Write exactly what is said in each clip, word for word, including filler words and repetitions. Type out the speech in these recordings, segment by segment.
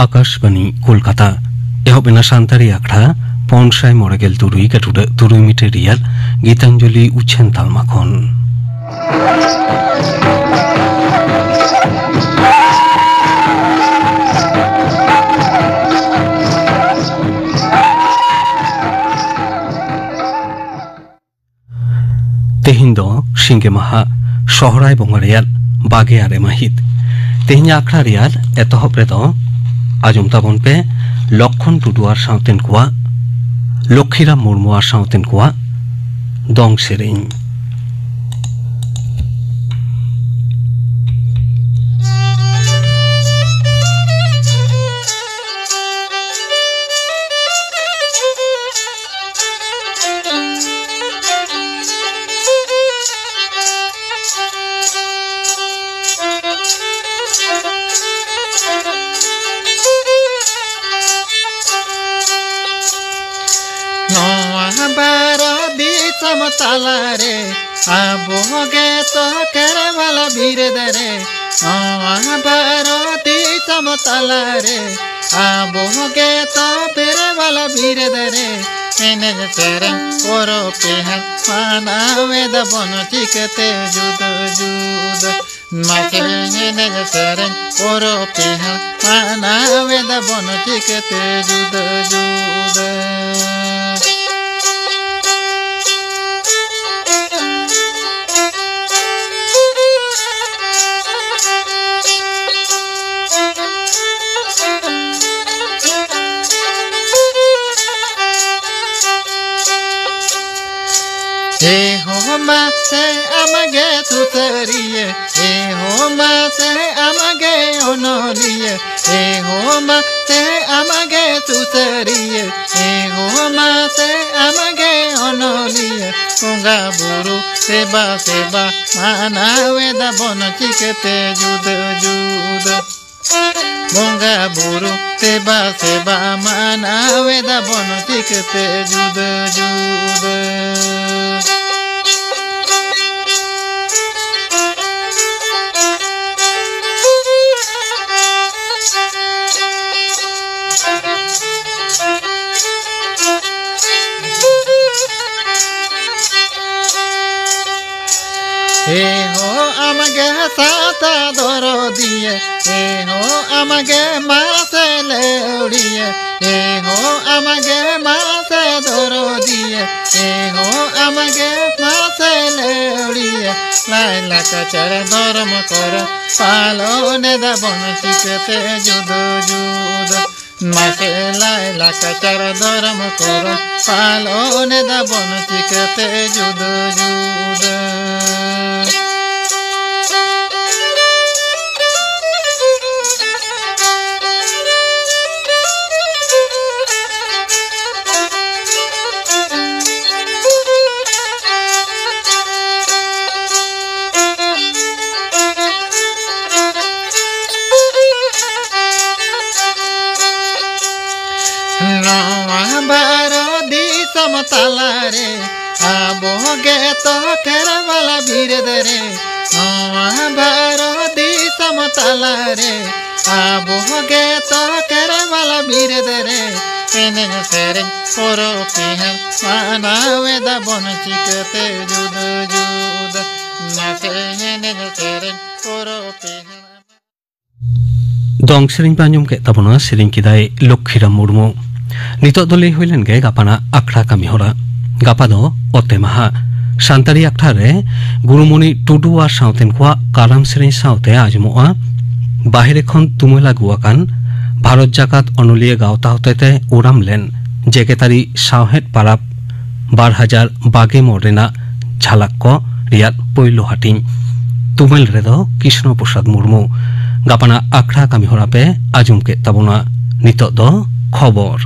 ᱟᱠᱟᱥᱵᱟᱱᱤ ᱠᱳᱞᱠᱟᱛᱟ᱾ ᱮᱦᱚᱵ ᱮᱱᱟ ᱥᱟᱱᱛᱟᱲᱤ ᱟᱠᱷᱲᱟ ᱯᱩᱱ ᱥᱟᱭ ᱢᱚᱬᱮ ᱜᱮᱞ ᱛᱩᱨᱩᱭ ᱜᱟᱹᱴᱩᱰᱟᱹᱜ ᱛᱩᱨᱩᱭ ᱢᱤᱴᱟᱨ ᱨᱮᱭᱟᱜ ᱜᱤᱛᱟᱧᱡᱚᱞᱤ ᱩᱪᱷᱟᱹᱱ ᱛᱟᱞᱢᱟ ᱠᱷᱚᱱ᱾ ᱛᱮᱦᱮᱧ ᱫᱚ ᱥᱤᱸᱜᱮ ᱢᱟᱦᱟ, ᱥᱚᱦᱨᱟᱭ ᱵᱚᱸᱜᱟ ᱨᱮᱭᱟᱜ ᱵᱟᱜᱮ ᱟᱨᱮ ᱢᱟᱹᱦᱤᱛ᱾ ᱛᱮᱦᱮᱧᱟᱜ ᱟᱠᱷᱲᱟ ᱨᱮᱭᱟᱜ ᱮᱛᱚᱦᱚᱵ ᱨᱮᱫᱚ ᱟᱸᱡᱚᱢ ᱛᱟᱵᱚᱱ ᱯᱮ ᱞᱚᱠᱠᱷᱚᱱ ᱴᱩᱰᱩ ᱟᱨ ᱥᱟᱶᱛᱮᱱ ᱠᱚᱣᱟᱜ, ᱞᱚᱠᱠᱷᱤᱨᱟᱢ ᱢᱩᱨᱢᱩ ᱟᱨ ᱥᱟᱶᱛᱮᱱ ᱠᱚᱣᱟᱜ ᱫᱚᱝ ᱥᱮᱨᱮᱧ᱾ ᱱᱚᱣᱟ ᱵᱟᱨᱚ ᱫᱤᱥᱚᱢ ᱛᱟᱞᱟᱨᱮ ᱟᱵᱚ ᱜᱮ ᱛᱚ ᱠᱮᱨᱣᱟᱞ ᱵᱤᱨᱫᱟᱹ ᱨᱮ, ᱱᱚᱣᱟ ᱵᱟᱨᱚ ᱫᱤᱥᱚᱢ ᱛᱟᱞᱟᱨᱮ ᱟᱵᱚ ᱜᱮ ᱛᱚ ᱠᱮᱨᱣᱟᱞ ᱵᱤᱨᱫᱟᱹ ᱨᱮ᱾ ᱮᱱᱮᱡ ᱥᱮᱨᱮᱧ ᱯᱚᱨᱚᱵᱽ ᱯᱤᱦᱟᱹ ᱢᱟᱱᱟᱣ ᱮᱫᱟᱵᱚᱱ ᱪᱤᱠᱟᱹᱛᱮ ᱡᱩᱫᱟᱹ ᱡᱩᱫᱟᱹ᱾ ᱢᱟᱥᱮ ᱮᱱᱮᱡ ᱥᱮᱨᱮᱧ ᱯᱚᱨᱚᱵᱽ ᱯᱤᱦᱟᱹ ᱢᱟᱱᱟᱣ ᱮᱫᱟᱵᱚᱱ ᱪᱤᱠᱟᱹᱛᱮ ᱡᱩᱫᱟᱹ ᱡᱩᱫᱟᱹ᱾ ᱮ ᱦᱳ ᱢᱟᱥᱮ ᱟᱢᱜᱮ ᱥᱩᱥᱟᱹᱨᱤᱭᱟᱹ, ᱮ ᱦᱳ ᱢᱟᱥᱮ ᱟᱢᱜᱮ ᱚᱱᱚᱞᱤᱭᱟᱹ, ᱮ ᱦᱳ ᱢᱟ ᱟᱢᱜᱮ ᱥᱩᱥᱟᱹᱨᱤᱭᱟᱹ, ᱮ ᱦᱳ ᱢᱟᱥᱮ ᱟᱢᱜᱮ ᱚᱱᱚᱞᱤᱭᱟᱹ, ᱵᱚᱸᱜᱟ ᱵᱩᱨᱩ ᱥᱮᱵᱟ ᱥᱮᱵᱟ ᱢᱟᱱᱟᱣ ᱮᱫᱟ ᱵᱚᱱ ᱪᱤᱠᱟᱹᱛᱮ ᱡᱩᱫᱟᱹ ᱡᱩᱫᱟᱹ᱾ ᱵᱚᱸᱜᱟ ᱵᱩᱨᱩ ᱥᱮᱵᱟ ᱥᱮᱵᱟ ᱢᱟᱱᱟᱣ ᱮᱫᱟ ᱵᱚᱱ ᱪᱤᱠᱟᱹᱛᱮ ᱡᱩᱫᱟᱹ ᱡᱩᱫᱟᱹ᱾ ᱮ ᱦᱳ ᱟᱢᱜᱮ ᱥᱟᱶᱛᱟ ᱫᱚᱨᱚᱫᱤᱭᱟᱹ, ᱮ ᱦᱳ ᱟᱢᱜᱮ ᱢᱟᱥᱮ ᱞᱟᱹᱣᱲᱤᱭᱟᱹ, ᱮ ᱦᱳ ᱟᱢᱜᱮ ᱢᱟᱥᱮ ᱫᱚᱨᱚᱫᱤᱭᱟᱹ, ᱮ ᱦᱳ ᱟᱢᱜᱮ ᱢᱟᱥᱮ ᱞᱟᱹᱣᱲᱤᱭᱟᱹ᱾ ᱞᱟᱭ ᱞᱟᱠᱪᱟᱨ ᱫᱷᱚᱨᱚᱢ ᱠᱚᱨᱚᱢ ᱯᱟᱞᱚᱱ ᱮᱫᱟ ᱵᱚᱱ ᱪᱤᱠᱟᱹᱛᱮ ᱡᱩᱫᱟᱹ ᱡᱩᱫᱟᱹ᱾ ᱢᱟᱥᱮ ᱞᱟᱭ ᱞᱟᱠᱪᱟᱨ ᱫᱷᱚᱨᱚᱢ ᱠᱚᱨᱚᱢ ᱯᱟᱞᱚᱱ ᱮᱫᱟ ᱵᱚᱱ ᱪᱤᱠᱟᱹᱛᱮ ᱡᱩᱫᱟᱹ ᱡᱩᱫᱟᱹ᱾ ᱱᱚᱣᱟ ᱵᱷᱟᱨᱚᱛ ᱫᱤᱥᱚᱢ ᱛᱟᱞᱟᱨᱮ ᱟᱵᱚ ᱜᱮᱛᱚ ᱠᱷᱮᱨᱣᱟᱞ ᱵᱤᱨᱟᱹᱫ ᱨᱮ, ᱱᱚᱣᱟ ᱵᱷᱟᱨᱚᱛ ᱫᱤᱥᱚᱢ ᱛᱟᱞᱟᱨᱮ ᱟᱵᱚ ᱜᱮᱛᱚ ᱠᱷᱮᱨᱣᱟᱞ ᱵᱤᱨᱟᱹᱫ ᱨᱮ, ᱮᱱᱮᱡ ᱥᱮᱨᱮᱧ ᱯᱚᱨᱚᱵᱽ ᱯᱤᱦᱟᱹ ᱢᱟᱱᱟᱣ ᱮᱫᱟ ᱵᱚᱱ ᱪᱤᱠᱟᱹᱛᱮ ᱡᱩᱫᱟᱹ ᱡᱩᱫᱟᱹ᱾ ᱱᱟᱥᱮ ᱮᱱᱮᱡ ᱥᱮᱨᱮᱧ ᱯᱚᱨᱚᱵᱽ ᱯᱤᱦᱟᱹ᱾ ᱫᱚᱝ ᱥᱮᱨᱮᱧ ᱯᱮ ᱟᱸᱡᱚᱢ ᱠᱮᱫ ᱛᱟᱵᱚᱱᱟ, ᱥᱮᱨᱮᱧ ᱠᱮᱫᱟᱭ ᱞᱚᱠᱠᱷᱤᱨᱟᱢ ᱢᱩᱨᱢᱩ᱾ ᱱᱤᱛᱚᱜ ᱫᱚ ᱞᱟᱹᱭ ᱦᱩᱭ ᱞᱮᱱ ᱜᱮ ᱜᱟᱯᱟᱱᱟᱜ ᱟᱠᱷᱲᱟ ᱠᱟᱹᱢᱤ ᱦᱚᱨᱟ᱾ ᱜᱟᱯᱟ ᱫᱚ ᱚᱛᱮ ᱢᱟᱦᱟ᱾ ᱥᱟᱱᱛᱟᱲᱤ ᱟᱠᱷᱲᱟ ᱨᱮ ᱜᱩᱨᱩᱢᱚᱱᱤ ᱴᱩᱰᱩ ᱟᱨ ᱥᱟᱶᱛᱮᱱ ᱠᱚᱣᱟᱜ ᱠᱟᱨᱟᱢ ᱥᱮᱨᱮᱧ ᱥᱟᱶᱛᱮ ᱟᱸᱡᱚᱢᱚᱜᱼᱟ ᱵᱟᱦᱨᱮ ᱠᱷᱚᱱ ᱛᱩᱢᱟᱹᱞ ᱟᱹᱜᱩ ᱟᱠᱟᱱ ᱵᱷᱟᱨᱚᱛ ᱡᱟᱠᱟᱛ ᱚᱱᱚᱞᱤᱭᱟᱹ ᱜᱟᱶᱛᱟ ᱦᱚᱛᱮᱛᱮ ᱳᱨᱟᱢ ᱞᱮᱱ ᱡᱮᱜᱮᱛᱟᱹᱨᱤ ᱥᱟᱶᱦᱮᱫ ᱯᱟᱨᱟᱵᱽ ᱵᱟᱨ ᱦᱟᱡᱟᱨ ᱵᱟᱜᱮ ᱢᱚᱬᱮ ᱨᱮᱱᱟᱜ ᱡᱷᱟᱞᱟᱠ ᱠᱚ ᱨᱮᱭᱟᱜ ᱯᱳᱭᱞᱳ ᱦᱟᱹᱴᱤᱧ᱾ ᱛᱩᱢᱟᱹᱞ ᱨᱮᱫᱚ ᱠᱨᱤᱥᱱᱚ ᱯᱨᱚᱥᱟᱫᱽ ᱢᱩᱨᱢᱩ᱾ ᱜᱟᱯᱟᱱᱟᱜ ᱟᱠᱷᱲᱟ ᱠᱟᱹᱢᱤ ᱦᱚᱨᱟ ᱯᱮ ᱟᱸᱡᱚᱢ ᱠᱮᱫ ᱛᱟᱵᱚᱱᱟ᱾ ᱱᱤᱛᱚᱜ ᱫᱚ ᱠᱷᱚᱵᱚᱨ᱾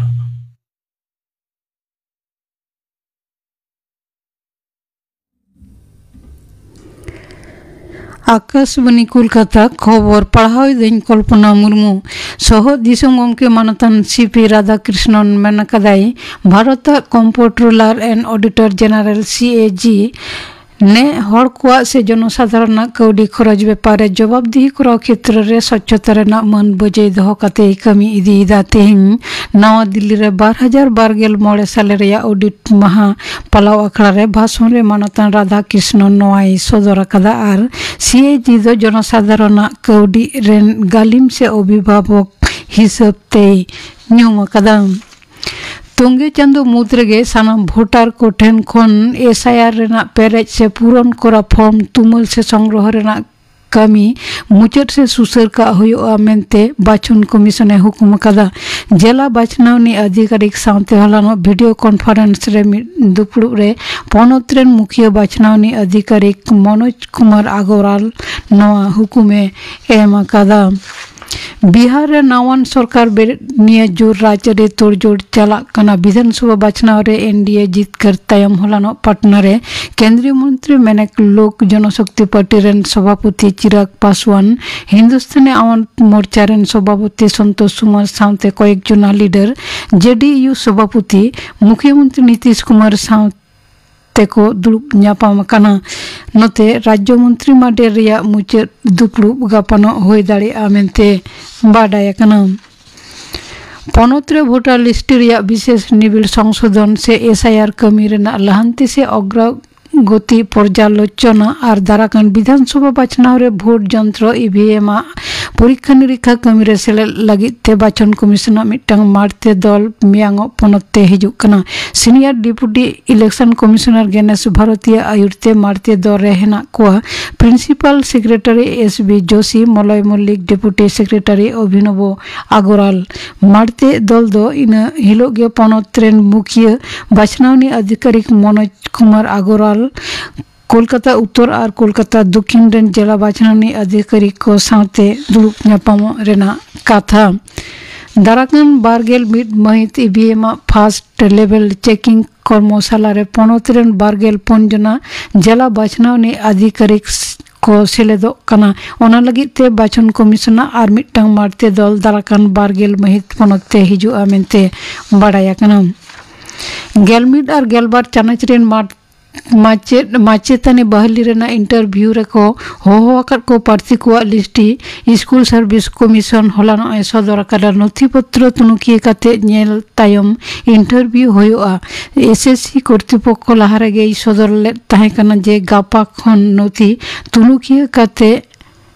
ᱟᱠᱟᱥᱵᱟᱱᱤ ᱠᱳᱞᱠᱟᱛᱟ, ᱠᱷᱚᱵᱚᱨ ᱯᱟᱲᱦᱟᱣ ᱮᱫᱟᱹᱧ ᱠᱚᱞᱯᱚᱱᱟ ᱢᱩᱨᱢᱩ᱾ ᱥᱚᱦᱚᱫ ᱫᱤᱥᱚᱢ ᱜᱚᱢᱠᱮ ᱢᱟᱱᱚᱛᱟᱱ ᱥᱤ ᱯᱤ ᱨᱟᱫᱷᱟᱠᱨᱤᱥᱱᱚᱱ ᱢᱮᱱ ᱟᱠᱟᱫᱟᱭ, ᱵᱷᱟᱨᱚᱛᱟᱜ Comptroller and Auditor General, C A G, ᱱᱮ ᱦᱚᱲ ᱠᱚᱣᱟᱜ ᱥᱮ ᱡᱚᱱᱚᱥᱟᱫᱷᱟᱨᱚᱱᱟᱜ ᱠᱟᱹᱣᱰᱤ ᱠᱷᱚᱨᱚᱪ ᱵᱮᱯᱟᱨ ᱨᱮ ᱡᱚᱵᱟᱵᱫᱤᱦᱤ ᱠᱚᱨᱟᱣ ᱠᱷᱮᱛᱨᱚ ᱨᱮ ᱥᱚᱪᱪᱷᱚᱛᱟ ᱨᱮᱱᱟᱜ ᱢᱟᱹᱱ ᱵᱚᱡᱟᱭ ᱫᱚᱦᱚ ᱠᱟᱛᱮᱭ ᱠᱟᱹᱢᱤ ᱤᱫᱤᱭᱮᱫᱟ᱾ ᱛᱮᱦᱮᱧ ᱱᱟᱣᱟ ᱫᱤᱞᱞᱤ ᱨᱮ ᱵᱟᱨ ᱦᱟᱡᱟᱨ ᱵᱟᱨ ᱜᱮᱞ ᱢᱚᱬᱮ ᱥᱟᱞᱮ ᱨᱮᱭᱟᱜ ᱚᱰᱤᱴ ᱢᱟᱦᱟ ᱯᱟᱞᱟᱣ ᱟᱠᱷᱲᱟ ᱨᱮ ᱵᱷᱟᱥᱚᱱ ᱨᱮ ᱢᱟᱱᱚᱛᱟᱱ ᱨᱟᱫᱷᱟ ᱠᱨᱤᱥᱱᱚᱱ ᱱᱚᱣᱟᱭ ᱥᱚᱫᱚᱨ ᱟᱠᱟᱫᱟ ᱟᱨ ᱥᱤ ᱮ ᱡᱤ ᱫᱚ ᱡᱚᱱᱚᱥᱟᱫᱷᱟᱨᱚᱱᱟᱜ ᱠᱟᱹᱣᱰᱤ ᱨᱮᱱ ᱜᱟᱹᱞᱤᱢ ᱥᱮ ᱚᱵᱷᱤᱵᱷᱟᱵᱚᱠ ᱦᱤᱥᱟᱹᱵ ᱛᱮᱭ ᱧᱩᱢ ᱟᱠᱟᱫᱟ᱾ ᱛᱚᱝᱜᱮ ᱪᱟᱸᱫᱚ ᱢᱩᱫᱽ ᱨᱮᱜᱮ ᱥᱟᱱᱟᱢ ᱵᱷᱳᱴᱟᱨ ᱠᱚ ᱴᱷᱮᱱ ᱠᱷᱚᱱ ᱮᱥ ᱟᱭ ᱟᱨ ᱨᱮᱱᱟᱜ ᱯᱮᱨᱮᱡ ᱥᱮ ᱯᱩᱨᱚᱱ ᱠᱚᱨᱟ ᱯᱷᱚᱨᱢ ᱛᱩᱢᱟᱹᱞ ᱥᱮ ᱥᱚᱝᱜᱨᱚᱦᱚ ᱨᱮᱱᱟᱜ ᱠᱟᱹᱢᱤ ᱢᱩᱪᱟᱹᱫ ᱥᱮ ᱥᱩᱥᱟᱹᱨ ᱠᱟᱜ ᱦᱩᱭᱩᱜᱼᱟ ᱢᱮᱱᱛᱮ ᱵᱟᱪᱷᱚᱱ ᱠᱚᱢᱤᱥᱚᱱ ᱮ ᱦᱩᱠᱩᱢ ᱟᱠᱟᱫᱟ᱾ ᱡᱮᱞᱟ ᱵᱟᱪᱷᱱᱟᱣᱱᱤ ᱟᱫᱷᱤᱠᱟᱨᱤᱠ ᱥᱟᱶᱛᱮ ᱦᱚᱞᱟᱱᱚᱜ ᱵᱷᱤᱰᱤᱭᱳ ᱠᱚᱱᱯᱷᱟᱨᱮᱱᱥ ᱨᱮ ᱢᱤᱫ ᱫᱩᱯᱲᱩᱵ ᱨᱮ ᱯᱚᱱᱚᱛ ᱨᱮᱱ ᱢᱩᱠᱷᱤᱭᱟᱹ ᱵᱟᱪᱷᱱᱟᱣᱱᱤ ᱟᱫᱷᱤᱠᱟᱨᱤᱠ ᱢᱚᱱᱳᱡᱽ ᱠᱩᱢᱟᱨ ᱟᱜᱚᱨᱣᱟᱞ ᱱᱚᱣᱟ ᱦᱩᱠᱩᱢ ᱮ ᱮᱢ ᱟᱠᱟᱫᱟ᱾ ᱵᱤᱦᱟᱨ ᱨᱮ ᱱᱟᱣᱟᱱ ᱥᱚᱨᱠᱟᱨ ᱵᱮᱨᱮᱫ ᱱᱤᱭᱟᱹ ᱡᱳᱨ ᱨᱟᱡᱽᱟᱹᱨᱤ ᱛᱳᱲᱡᱳᱲ ᱪᱟᱞᱟᱜ ᱠᱟᱱᱟ᱾ ᱵᱤᱫᱷᱟᱱ ᱥᱚᱵᱷᱟ ᱵᱟᱪᱷᱱᱟᱣ ᱨᱮ ᱮᱱ ᱰᱤ ᱮ ᱡᱤᱛᱠᱟᱹᱨ ᱛᱟᱭᱚᱢ ᱦᱚᱞᱟᱱᱚᱜ ᱯᱟᱴᱱᱟ ᱨᱮ ᱠᱮᱱᱫᱨᱤᱭᱚ ᱢᱚᱱᱛᱨᱤ ᱢᱮᱱᱮᱠ ᱞᱳᱠ ᱡᱚᱱᱚᱥᱚᱠᱛᱤ ᱯᱟᱨᱴᱤ ᱨᱮᱱ ᱥᱚᱵᱷᱟᱯᱚᱛᱤ ᱪᱤᱨᱟᱜᱽ ᱯᱟᱥᱣᱟᱱ, ᱦᱤᱱᱫᱩᱥᱛᱟᱱᱤ ᱟᱣᱟᱢ ᱢᱳᱨᱪᱟ ᱨᱮᱱ ᱥᱚᱵᱷᱟᱯᱚᱛᱤ ᱥᱚᱱᱛᱳᱥ ᱠᱩᱢᱟᱨ ᱥᱟᱶᱛᱮ ᱠᱚᱭᱮᱠ ᱡᱚᱱᱟ ᱞᱤᱰᱟᱨ, ᱡᱮ ᱰᱤ ᱭᱩ ᱥᱚᱵᱷᱟᱯᱚᱛᱤ ᱢᱩᱠᱷᱭᱚᱢᱚᱱᱛᱨᱤ ᱱᱤᱛᱤᱥ ᱠᱩᱢᱟᱨ ᱥᱟᱶ ᱛᱮᱠᱚ ᱫᱩᱲᱩᱵ ᱧᱟᱯᱟᱢ ᱟᱠᱟᱱᱟ᱾ ᱱᱚᱛᱮ ᱨᱟᱡᱽᱡᱚ ᱢᱚᱱᱛᱨᱤ ᱢᱟᱰᱮᱨ ᱨᱮᱭᱟᱜ ᱢᱩᱪᱟᱹᱫ ᱫᱩᱯᱲᱩᱵ ᱜᱟᱯᱟᱱᱚᱜ ᱦᱩᱭ ᱫᱟᱲᱮᱭᱟᱜᱼᱟ ᱢᱮᱱᱛᱮ ᱵᱟᱰᱟᱭ ᱟᱠᱟᱱᱟ᱾ ᱯᱚᱱᱚᱛ ᱨᱮ ᱵᱷᱳᱴᱟᱨ ᱞᱤᱥᱴ ᱨᱮᱭᱟᱜ ᱵᱤᱥᱮᱥ ᱱᱤᱵᱤᱲ ᱥᱚᱝᱥᱳᱫᱷᱚᱱ ᱥᱮ ᱮᱥ ᱟᱭ ᱟᱨ ᱠᱟᱹᱢᱤ ᱨᱮᱱᱟᱜ ᱞᱟᱦᱟᱱᱛᱤ ᱥᱮ ᱚᱜᱨᱚᱜᱚᱛᱤ ᱯᱚᱨᱡᱟᱞᱳᱪᱚᱱᱟ ᱟᱨ ᱫᱟᱨᱟᱠᱟᱱ ᱵᱤᱫᱷᱟᱱ ᱥᱚᱵᱷᱟ ᱵᱟᱪᱷᱱᱟᱣ ᱨᱮ ᱵᱷᱳᱴ ᱡᱚᱱᱛᱨᱚ, ᱤ ᱵᱷᱤ ᱮᱢ, ᱟᱜ ᱯᱚᱨᱤᱠᱠᱷᱟ ᱱᱤᱨᱤᱠᱠᱷᱟ ᱠᱟᱹᱢᱤ ᱨᱮ ᱥᱮᱞᱮᱫ ᱞᱟᱹᱜᱤᱫ ᱛᱮ ᱵᱟᱪᱷᱚᱱ ᱠᱚᱢᱤᱥᱚᱱᱟᱜ ᱢᱤᱫᱴᱟᱝ ᱢᱟᱲᱛᱮ ᱫᱚᱞ ᱢᱮᱭᱟᱝᱚᱜ ᱯᱚᱱᱚᱛ ᱛᱮ ᱦᱤᱡᱩᱜ ᱠᱟᱱᱟ᱾ Senior deputy election commissioner Gyanesh ᱵᱷᱟᱨᱚᱛᱤᱭᱟ ᱟᱭᱩᱨ ᱛᱮ ᱢᱟᱲᱛᱮ ᱫᱚᱞ ᱨᱮ ᱦᱮᱱᱟᱜ ᱠᱚᱣᱟ principal secretary S B Joshi, Malay Mallick, deputy secretary ᱚᱵᱷᱤᱱᱚᱵᱚ ᱟᱜᱚᱨᱣᱟᱞ᱾ ᱢᱟᱲᱛᱮ ᱫᱚᱞ ᱫᱚ ᱤᱱᱟᱹ ᱦᱤᱞᱳᱜ ᱜᱮ ᱯᱚᱱᱚᱛ ᱨᱮᱱ ᱢᱩᱠᱷᱤᱭᱟᱹ ᱵᱟᱪᱷᱱᱟᱣᱱᱤ ᱟᱫᱷᱤᱠᱟᱨᱤᱠ ᱢᱚᱱᱳᱡᱽ ᱠᱩᱢᱟᱨ ᱟᱜᱚᱨᱣᱟᱞ, ᱠᱳᱞᱠᱟᱛᱟ ᱩᱛᱛᱚᱨ ᱟᱨ ᱠᱳᱞᱠᱟᱛᱟ ᱫᱚᱠᱷᱤᱱ ᱨᱮᱱ ᱡᱮᱞᱟ ᱵᱟᱪᱷᱱᱟᱣᱱᱤ ᱟᱫᱷᱤᱠᱟᱨᱤᱠ ᱠᱚ ᱥᱟᱶᱛᱮ ᱫᱩᱲᱩᱵ ᱧᱟᱯᱟᱢᱚᱜ ᱨᱮᱱᱟᱜ ᱠᱟᱛᱷᱟ᱾ ᱫᱟᱨᱟᱠᱟᱱ ᱵᱟᱨᱜᱮᱞ ᱢᱤᱫ ᱢᱟᱹᱦᱤᱛ ᱤᱵᱷᱤᱮᱢ ᱟᱜ ᱯᱷᱟᱥᱴ ᱞᱮᱵᱮᱞ ᱪᱮᱠᱤᱝ ᱠᱚᱨᱢᱚᱥᱟᱞᱟ ᱨᱮ ᱯᱚᱱᱚᱛ ᱨᱮᱱ ᱵᱟᱨᱜᱮᱞ ᱯᱩᱱ ᱡᱚᱱᱟ ᱡᱮᱞᱟ ᱵᱟᱪᱷᱱᱟᱣᱱᱤ ᱟᱫᱷᱤᱠᱟᱨᱤᱠ ᱠᱚ ᱥᱮᱞᱮᱫᱚᱜ ᱠᱟᱱᱟ᱾ ᱚᱱᱟ ᱞᱟᱹᱜᱤᱫ ᱛᱮ ᱵᱟᱪᱷᱚᱱ ᱠᱚᱢᱤᱥᱚᱱᱟᱨ ᱟᱨ ᱢᱤᱫᱴᱟᱝ ᱢᱟᱬᱛᱮ ᱫᱚᱞ ᱫᱟᱨᱟᱠᱟᱱ ᱵᱟᱨᱜᱮᱞ ᱢᱟᱹᱦᱤᱛ ᱯᱚᱱᱚᱛ ᱛᱮ ᱦᱤᱡᱩᱜᱼᱟ ᱢᱮᱱᱛᱮ ᱵᱟᱰᱟᱭ ᱟᱠᱟᱱᱟ᱾ ᱜᱮᱞ ᱢᱤᱫ ᱟᱨ ᱜᱮᱞ ᱵᱟᱨ ᱪᱟᱱᱟᱪ ᱨᱮᱱ ᱢᱟᱬ-, ᱢᱟᱪᱮᱫ ᱢᱟᱪᱮᱛᱟᱹᱱᱤ ᱵᱟᱦᱟᱞᱤ ᱨᱮᱱᱟᱜ ᱤᱱᱴᱟᱨᱵᱷᱤᱭᱩ ᱨᱮᱠᱚ ᱦᱚᱦᱚ ᱟᱠᱟᱫ ᱠᱚ ᱯᱨᱟᱨᱛᱷᱤ ᱠᱚᱣᱟᱜ ᱞᱤᱥᱴ ᱤ ᱥᱠᱩᱞ ᱥᱟᱨᱵᱷᱤᱥ ᱠᱚᱢᱤᱥᱚᱱ ᱦᱚᱞᱟᱱᱚᱜ ᱮ ᱥᱚᱫᱚᱨ ᱟᱠᱟᱫᱟ᱾ ᱱᱚᱛᱷᱤ ᱯᱚᱛᱨᱚ ᱛᱩᱱᱩᱠᱷᱤᱭᱟᱹ ᱠᱟᱛᱮ ᱧᱮᱞ ᱛᱟᱭᱚᱢ ᱤᱱᱴᱟᱨᱵᱷᱤᱭᱩ ᱦᱩᱭᱩᱜᱼᱟ᱾ ᱮᱥ ᱮᱥ ᱥᱤ ᱠᱚᱨᱛᱨᱤᱯᱚᱠᱠᱷᱚ ᱞᱟᱦᱟ ᱨᱮᱜᱮᱭ ᱥᱚᱫᱚᱨ ᱞᱮᱫ ᱛᱟᱦᱮᱸ ᱠᱟᱱᱟ ᱡᱮ ᱜᱟᱯᱟ ᱠᱷᱚᱱ ᱱᱚᱛᱷᱤ ᱛᱩᱱᱩᱠᱷᱤᱭᱟᱹ ᱠᱟᱛᱮ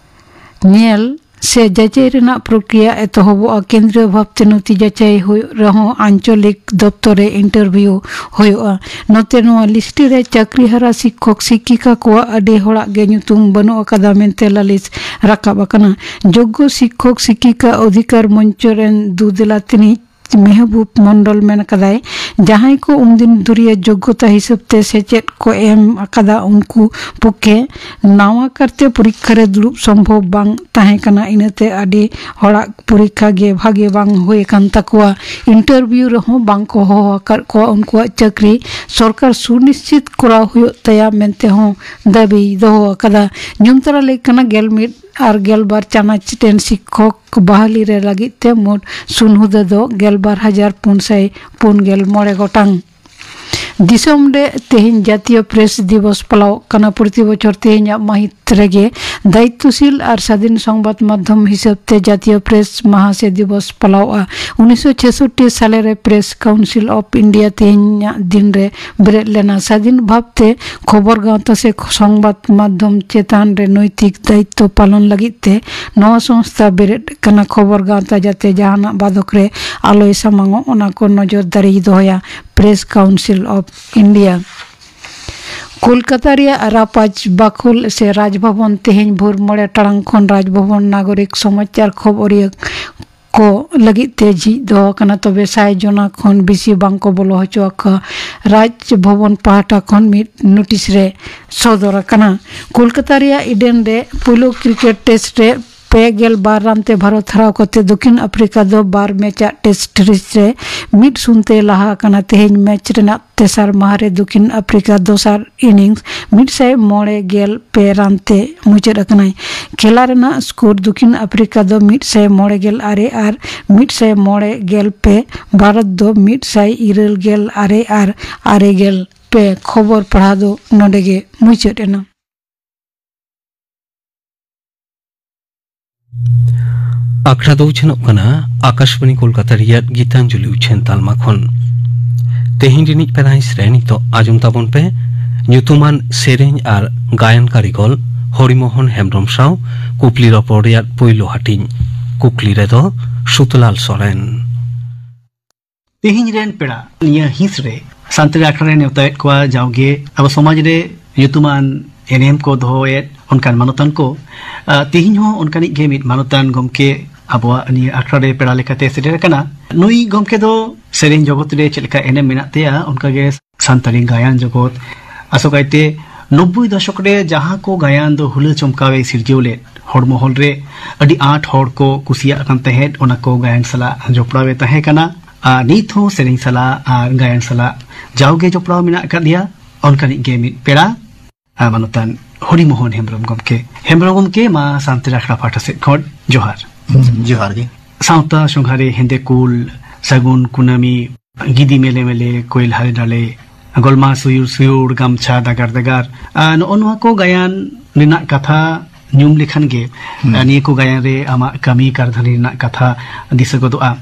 ᱧᱮᱞ ᱥᱮ ᱡᱟᱪᱟᱭ ᱨᱮᱱᱟᱜ ᱯᱨᱚᱠᱨᱤᱭᱟ ᱮᱛᱚᱦᱚᱵᱚᱜᱼᱟ᱾ ᱠᱮᱱᱫᱨᱤᱭᱚ ᱵᱷᱟᱵᱽᱛᱮ ᱱᱚᱛᱷᱤ ᱡᱟᱪᱟᱭ ᱦᱩᱭᱩᱜ ᱨᱮᱦᱚᱸ ᱟᱧᱪᱚᱞᱤᱠ ᱫᱚᱯᱛᱚᱨ ᱨᱮ ᱤᱱᱴᱟᱨᱵᱷᱤᱭᱩ ᱦᱩᱭᱩᱜᱼᱟ᱾ ᱱᱚᱛᱮ ᱱᱚᱣᱟ ᱞᱤᱥᱴ ᱨᱮ ᱪᱟᱹᱠᱨᱤ ᱦᱟᱨᱟ ᱥᱤᱠᱠᱷᱚᱠ ᱥᱤᱠᱠᱷᱤᱠᱟ ᱠᱚᱣᱟᱜ ᱟᱹᱰᱤ ᱦᱚᱲᱟᱜ ᱜᱮ ᱧᱩᱛᱩᱢ ᱵᱟᱹᱱᱩᱜ ᱟᱠᱟᱫᱟ ᱢᱮᱱᱛᱮ ᱞᱟᱹᱞᱤᱥ ᱨᱟᱠᱟᱵ ᱟᱠᱟᱱᱟ᱾ ᱡᱳᱜᱽᱜᱚ ᱥᱤᱠᱠᱷᱚᱠ ᱥᱤᱠᱠᱷᱤᱠᱟ ᱚᱫᱷᱤᱠᱟᱨ ᱢᱚᱧᱪᱚ ᱨᱮᱱ ᱫᱩᱫᱮᱞᱟ ᱛᱤᱱᱤᱡ ᱢᱮᱦᱵᱩᱵ ᱢᱚᱱᱰᱚᱞ ᱢᱮᱱ ᱟᱠᱟᱫᱟᱭ, ᱡᱟᱦᱟᱸᱭ ᱠᱚ ᱩᱱᱫᱤᱱ ᱫᱷᱩᱨᱤᱭᱟᱹ ᱡᱳᱜᱽᱜᱚᱛᱟ ᱦᱤᱥᱟᱹᱵ ᱛᱮ ᱥᱮᱪᱮᱫ ᱠᱚ ᱮᱢ ᱟᱠᱟᱫᱟ, ᱩᱱᱠᱩ ᱯᱚᱠᱠᱷᱮ ᱱᱟᱣᱟ ᱠᱟᱨᱛᱮ ᱯᱚᱨᱤᱠᱠᱷᱟ ᱨᱮ ᱫᱩᱲᱩᱵ ᱥᱚᱢᱵᱷᱚᱵ ᱵᱟᱝ ᱛᱟᱦᱮᱸ ᱠᱟᱱᱟ᱾ ᱤᱱᱟᱹᱛᱮ ᱟᱹᱰᱤ ᱦᱚᱲᱟᱜ ᱯᱚᱨᱤᱠᱠᱷᱟ ᱜᱮ ᱵᱷᱟᱜᱮ ᱵᱟᱝ ᱦᱩᱭ ᱟᱠᱟᱱ ᱛᱟᱠᱚᱣᱟ᱾ ᱤᱱᱴᱟᱨᱵᱷᱤᱭᱩ ᱨᱮᱦᱚᱸ ᱵᱟᱝ ᱠᱚ ᱦᱚᱦᱚ ᱟᱠᱟᱫ ᱠᱚᱣᱟ᱾ ᱩᱱᱠᱩᱣᱟᱜ ᱪᱟᱹᱠᱨᱤ ᱥᱚᱨᱠᱟᱨ ᱥᱩᱱᱤᱥᱪᱤᱛ ᱠᱚᱨᱟᱣ ᱦᱩᱭᱩᱜ ᱛᱟᱭᱟ ᱢᱮᱱᱛᱮ ᱦᱚᱸ ᱫᱟᱹᱵᱤᱭ ᱫᱚᱦᱚ ᱟᱠᱟᱫᱟ᱾ ᱧᱩᱢ ᱛᱟᱨᱟ ᱞᱟᱹᱭ ᱠᱟᱱᱟ, ᱜᱮᱞ ᱢᱤᱫ ᱟᱨ ᱜᱮᱞ ᱵᱟᱨ ᱪᱟᱱᱟᱪ ᱨᱮᱱ ᱥᱤᱠᱠᱷᱚᱠ ᱵᱟᱦᱟᱞᱤ ᱨᱮ ᱞᱟᱹᱜᱤᱫ ᱛᱮ ᱢᱳᱴ ᱥᱩᱱ ᱦᱩᱫᱟᱹ ᱫᱚ ᱜᱮᱞ ᱵᱟᱨ ᱦᱟᱡᱟᱨ ᱯᱩᱱ ᱥᱟᱭ ᱯᱩᱱ ᱜᱮᱞ ᱢᱚᱬᱮ ᱜᱚᱴᱟᱝ᱾ ᱫᱤᱥᱚᱢ ᱨᱮ ᱛᱮᱦᱮᱧ ᱡᱟᱛᱤᱭᱚ ᱯᱨᱮᱥ ᱫᱤᱵᱚᱥ ᱯᱟᱞᱟᱣᱚᱜ ᱠᱟᱱᱟ᱾ ᱯᱨᱚᱛᱤ ᱵᱚᱪᱷᱚᱨ ᱛᱮᱦᱮᱧᱟᱜ ᱢᱟᱹᱦᱤᱛ ᱨᱮᱜᱮ ᱫᱟᱭᱤᱛᱛᱚᱥᱤᱞ ᱟᱨ ᱥᱟᱫᱷᱤᱱ ᱥᱚᱝᱵᱟᱫ ᱢᱟᱫᱽᱫᱷᱚᱢ ᱦᱤᱥᱟᱹᱵ ᱛᱮ ᱡᱟᱛᱤᱭᱚ ᱯᱨᱮᱥ ᱢᱟᱦᱟ ᱥᱮ ᱫᱤᱵᱚᱥ ᱯᱟᱞᱟᱣᱚᱜᱼᱟ᱾ ᱩᱱᱤᱥᱥᱚ ᱪᱷᱮᱥᱚᱴᱴᱤ ᱥᱟᱞᱮ ᱨᱮ ᱯᱨᱮᱥ ᱠᱟᱣᱩᱱᱥᱤᱞ ᱚᱯᱷ ᱤᱱᱰᱤᱭᱟ ᱛᱮᱦᱮᱧᱟᱜ ᱫᱤᱱ ᱨᱮ ᱵᱮᱨᱮᱫ ᱞᱮᱱᱟ᱾ ᱥᱟᱫᱷᱤᱱ ᱵᱷᱟᱵᱽᱛᱮ ᱠᱷᱚᱵᱚᱨ ᱜᱟᱶᱛᱟ ᱥᱮ ᱥᱚᱝᱵᱟᱫ ᱢᱟᱫᱽᱫᱷᱚᱢ ᱪᱮᱛᱟᱱ ᱨᱮ ᱱᱳᱭᱛᱤᱠ ᱫᱟᱭᱤᱛᱛᱚ ᱯᱟᱞᱚᱱ ᱞᱟᱹᱜᱤᱫ ᱛᱮ ᱱᱚᱣᱟ ᱥᱚᱝᱥᱛᱷᱟ ᱵᱮᱨᱮᱫ ᱠᱟᱱᱟ᱾ ᱠᱷᱚᱵᱚᱨ ᱜᱟᱶᱛᱟ ᱡᱟᱛᱮ ᱡᱟᱦᱟᱱᱟᱜ ᱵᱟᱫᱷᱚᱠ ᱨᱮ ᱟᱞᱚᱭ ᱥᱟᱢᱟᱝᱚᱜ, ᱚᱱᱟ ᱠᱚ ᱱᱚᱡᱚᱨ ᱫᱟᱨᱤᱭ ᱫᱚᱦᱚᱭᱟ᱾ Press council of India. Kolkata ᱨᱮᱭᱟᱜ ᱨᱟᱯᱟᱡᱽ ᱵᱟᱠᱷᱳᱞ ᱥᱮ ᱨᱟᱡᱽᱵᱷᱚᱵᱚᱱ ᱛᱮᱦᱮᱧ ᱵᱷᱳᱨ ᱢᱚᱬᱮ ᱴᱟᱲᱟᱝ ᱠᱷᱚᱱ ᱨᱟᱡᱽᱵᱷᱚᱵᱚᱱ ᱱᱟᱜᱚᱨᱤᱠ ᱥᱚᱢᱟᱪᱟᱨ ᱠᱷᱚᱵᱚᱨᱤᱭᱟᱹ ᱠᱚ ᱞᱟᱹᱜᱤᱫ ᱛᱮ ᱡᱷᱤᱡ ᱫᱚᱦᱚ ᱟᱠᱟᱱᱟ, ᱛᱚᱵᱮ ᱥᱟᱭ ᱡᱚᱱᱟ ᱠᱷᱚᱱ ᱵᱮᱥᱤ ᱵᱟᱝ ᱠᱚ ᱵᱚᱞᱚ ᱦᱚᱪᱚ ᱟᱠᱚᱣᱟ᱾ ᱨᱟᱡᱽ ᱵᱷᱚᱵᱚᱱ ᱯᱟᱦᱴᱟ ᱠᱷᱚᱱ ᱢᱤᱫ ᱱᱳᱴᱤᱥ ᱨᱮ ᱥᱚᱫᱚᱨ ᱟᱠᱟᱱᱟ᱾ ᱠᱳᱞᱠᱟᱛᱟ ᱨᱮᱭᱟᱜ ᱤᱰᱮᱱ ᱨᱮ ᱯᱳᱭᱞᱳ ᱠᱨᱤᱠᱮᱴ ᱴᱮᱥᱴ ᱨᱮ ᱯᱮ ᱜᱮᱞ ᱵᱟᱨ ᱨᱟᱱ ᱛᱮ ᱵᱷᱟᱨᱚᱛ ᱦᱟᱨᱟᱣ ᱠᱟᱛᱮ ᱫᱚᱠᱷᱤᱱ ᱟᱯᱷᱨᱤᱠᱟ ᱫᱚ ᱵᱟᱨ ᱢᱮᱪ ᱟᱜ ᱴᱮᱥᱴ ᱥᱤᱨᱤᱡᱽ ᱨᱮ ᱢᱤᱫ ᱥᱩᱱ ᱛᱮ ᱞᱟᱦᱟ ᱟᱠᱟᱱᱟ᱾ ᱛᱮᱦᱮᱧ ᱢᱮᱪ ᱨᱮᱱᱟᱜ ᱛᱮᱥᱟᱨ ᱢᱟᱦᱟ ᱨᱮ ᱫᱚᱠᱷᱤᱱ ᱟᱯᱷᱨᱤᱠᱟ ᱫᱚᱥᱟᱨ ᱤᱱᱤᱝᱥ ᱢᱤᱫ ᱥᱟᱭ ᱢᱚᱬᱮ ᱜᱮᱞ ᱯᱮ ᱨᱟᱱ ᱛᱮ ᱢᱩᱪᱟᱹᱫ ᱟᱠᱟᱱᱟᱭ᱾ ᱠᱷᱮᱞᱟ ᱨᱮᱱᱟᱜ ᱥᱠᱳᱨ ᱫᱚᱠᱷᱤᱱ ᱟᱯᱷᱨᱤᱠᱟ ᱫᱚ ᱢᱤᱫ ᱥᱟᱭ ᱢᱚᱬᱮ ᱜᱮᱞ ᱟᱨᱮ ᱟᱨ ᱢᱤᱫ ᱥᱟᱭ ᱢᱚᱬᱮ ᱜᱮᱞ ᱯᱮ, ᱵᱷᱟᱨᱚᱛ ᱫᱚ ᱢᱤᱫ ᱥᱟᱭ ᱤᱨᱟᱹᱞ ᱜᱮᱞ ᱟᱨᱮ ᱟᱨ ᱟᱨᱮ ᱜᱮᱞ ᱯᱮ᱾ ᱠᱷᱚᱵᱚᱨ ᱯᱟᱲᱦᱟᱣ ᱫᱚ ᱱᱚᱰᱮ ᱜᱮ ᱢᱩᱪᱟᱹᱫ ᱮᱱᱟ᱾ ᱟᱠᱷᱲᱟ ᱫᱚ ᱩᱪᱷᱟᱹᱱᱚᱜ ᱠᱟᱱᱟ ᱟᱠᱟᱥᱵᱟᱬᱤ ᱠᱳᱞᱠᱟᱛᱟ ᱨᱮᱭᱟᱜ ᱜᱤᱛᱟᱧᱡᱚᱞᱤ ᱩᱪᱷᱟᱹᱱ ᱛᱟᱞᱢᱟ ᱠᱷᱚᱱ᱾ ᱛᱮᱦᱮᱧ ᱨᱤᱱᱤᱡ ᱯᱮᱲᱟ ᱦᱤᱸᱥ ᱨᱮ ᱱᱤᱛᱚᱜ ᱟᱸᱡᱚᱢ ᱛᱟᱵᱚᱱ ᱯᱮ ᱧᱩᱛᱩᱢᱟᱱ ᱥᱮᱨᱮᱧ ᱟᱨ ᱜᱟᱭᱟᱱ ᱠᱟᱹᱨᱤᱜᱚᱞ ᱦᱚᱨᱤᱢᱳᱦᱚᱱ ᱦᱮᱢᱵᱽᱨᱚᱢ ᱥᱟᱶ ᱠᱩᱠᱞᱤ ᱨᱚᱯᱚᱲ ᱨᱮᱭᱟᱜ ᱯᱳᱭᱞᱳ ᱦᱟᱹᱴᱤᱧ᱾ ᱠᱩᱠᱞᱤ ᱨᱮᱫᱚ ᱥᱩᱛᱞᱟᱞ ᱥᱚᱨᱮᱱ᱾ ᱛᱮᱦᱮᱧ ᱨᱮᱱ ᱯᱮᱲᱟ ᱱᱤᱭᱟᱹ ᱦᱤᱸᱥ ᱨᱮ ᱥᱟᱱᱛᱟᱲᱤ ᱟᱠᱷᱲᱟ ᱨᱮ ᱱᱮᱣᱛᱟᱭᱮᱫ ᱠᱚᱣᱟ ᱡᱟᱣᱜᱮ ᱟᱵᱚ ᱥᱚᱢᱟᱡᱽ ᱨᱮ ᱧᱩᱛᱩᱢᱟᱱ ᱮᱱᱮᱢ ᱠᱚ ᱫᱚᱦᱚᱭᱮᱫ ᱚᱱᱠᱟᱱ ᱢᱟᱱᱚᱛᱟᱱ ᱠᱚ᱾ ᱟ, ᱛᱮᱦᱮᱧ ᱦᱚᱸ ᱚᱱᱠᱟᱱᱤᱡ ᱜᱮ ᱢᱤᱫ ᱢᱟᱱᱚᱛᱟᱱ ᱜᱚᱢᱠᱮ ᱟᱵᱚᱣᱟᱜ ᱱᱤᱭᱟᱹ ᱟᱠᱷᱲᱟ ᱨᱮ ᱯᱮᱲᱟ ᱞᱮᱠᱟᱛᱮ ᱥᱮᱴᱮᱨ ᱟᱠᱟᱱᱟ᱾ ᱱᱩᱭ ᱜᱚᱢᱠᱮ ᱫᱚ ᱥᱮᱨᱮᱧ ᱡᱚᱜᱚᱛ ᱨᱮ ᱪᱮᱫ ᱞᱮᱠᱟ ᱮᱱᱮᱢ ᱢᱮᱱᱟᱜ ᱛᱟᱭᱟ, ᱚᱱᱠᱟᱜᱮ ᱥᱟᱱᱛᱟᱲᱤ ᱜᱟᱭᱟᱱ ᱡᱚᱜᱚᱛ, ᱟᱥᱚᱠᱟᱭᱛᱮ ᱱᱚᱵᱵᱳᱭ ᱫᱚᱥᱚᱠ ᱨᱮ ᱡᱟᱦᱟᱸ ᱠᱚ ᱜᱟᱭᱟᱱ ᱫᱚ ᱦᱩᱞᱟᱹ ᱪᱚᱢᱠᱟᱣᱮ ᱥᱤᱨᱡᱟᱹᱣ ᱞᱮᱫ, ᱦᱚᱲ ᱢᱚᱦᱚᱞ ᱨᱮ ᱟᱹᱰᱤ ᱟᱸᱴ ᱦᱚᱲ ᱠᱚ ᱠᱩᱥᱤᱭᱟᱜ ᱠᱟᱱ ᱛᱟᱦᱮᱸᱫ, ᱚᱱᱟ ᱠᱚ ᱜᱟᱭᱟᱱ ᱥᱟᱞᱟᱜ ᱡᱚᱯᱲᱟᱣ ᱮ ᱛᱟᱦᱮᱸ ᱠᱟᱱᱟ᱾ ᱟᱨ ᱱᱤᱛ ᱦᱚᱸ ᱥᱮᱨᱮᱧ ᱥᱟᱞᱟᱜ ᱟᱨ ᱜᱟᱭᱟᱱ ᱥᱟᱞᱟᱜ ᱡᱟᱣᱜᱮ ᱡᱚᱯᱲᱟᱣ ᱢᱮᱱᱟᱜ ᱟᱠᱟᱫᱮᱭᱟ᱾ ᱚᱱᱠᱟᱱᱤᱡ ᱜᱮ ᱢᱤᱫ ᱯᱮᱲᱟ, ᱟᱨ ᱢᱟᱱᱚᱛᱟᱱ ᱦᱚᱨᱤ ᱢᱳᱦᱚᱱ ᱦᱮᱢᱵᱨᱚᱢ ᱜᱚᱢᱠᱮ᱾ ᱦᱮᱢᱵᱨᱚᱢ ᱜᱚᱢᱠᱮ, ᱢᱟ ᱥᱟᱱᱛᱟᱲ ᱟᱠᱷᱲᱟ ᱯᱟᱦᱴᱟ ᱥᱮᱫ ᱠᱷᱚᱱ ᱡᱚᱦᱟᱨ᱾ ᱡᱚᱦᱟᱨ ᱜᱮ᱾ ᱥᱟᱶᱛᱟ ᱥᱚᱸᱜᱷᱟᱨᱮ ᱦᱮᱸᱫᱮ ᱠᱩᱞ, ᱥᱟᱹᱜᱩᱱ ᱠᱩᱱᱟᱹᱢᱤ, ᱜᱤᱫᱤ ᱢᱮᱞᱮ ᱢᱮᱞᱮ, ᱠᱚᱭᱮᱞ ᱦᱟᱞᱮ ᱰᱟᱞᱮ, ᱜᱚᱞᱢᱟ ᱥᱩᱭᱩᱲ ᱥᱩᱭᱩᱲ, ᱜᱟᱢᱪᱷᱟ ᱫᱟᱜᱟᱨ ᱫᱟᱜᱟᱨ, ᱟᱨ ᱱᱚᱜᱼᱚ ᱱᱚᱣᱟ ᱠᱚ ᱜᱟᱭᱟᱱ ᱨᱮᱱᱟᱜ ᱠᱟᱛᱷᱟ ᱧᱩᱢ ᱞᱮᱠᱷᱟᱱ ᱜᱮ, ᱦᱩᱸ᱾ ᱟᱨ ᱱᱤᱭᱟᱹ ᱠᱚ ᱜᱟᱭᱟᱱ ᱨᱮ ᱟᱢᱟᱜ ᱠᱟᱹᱢᱤ ᱠᱟᱨᱫᱷᱟᱹᱱᱤ ᱨᱮᱱᱟᱜ ᱠᱟᱛᱷᱟ ᱫᱤᱥᱟᱹ ᱜᱚᱫᱚᱜᱼᱟ᱾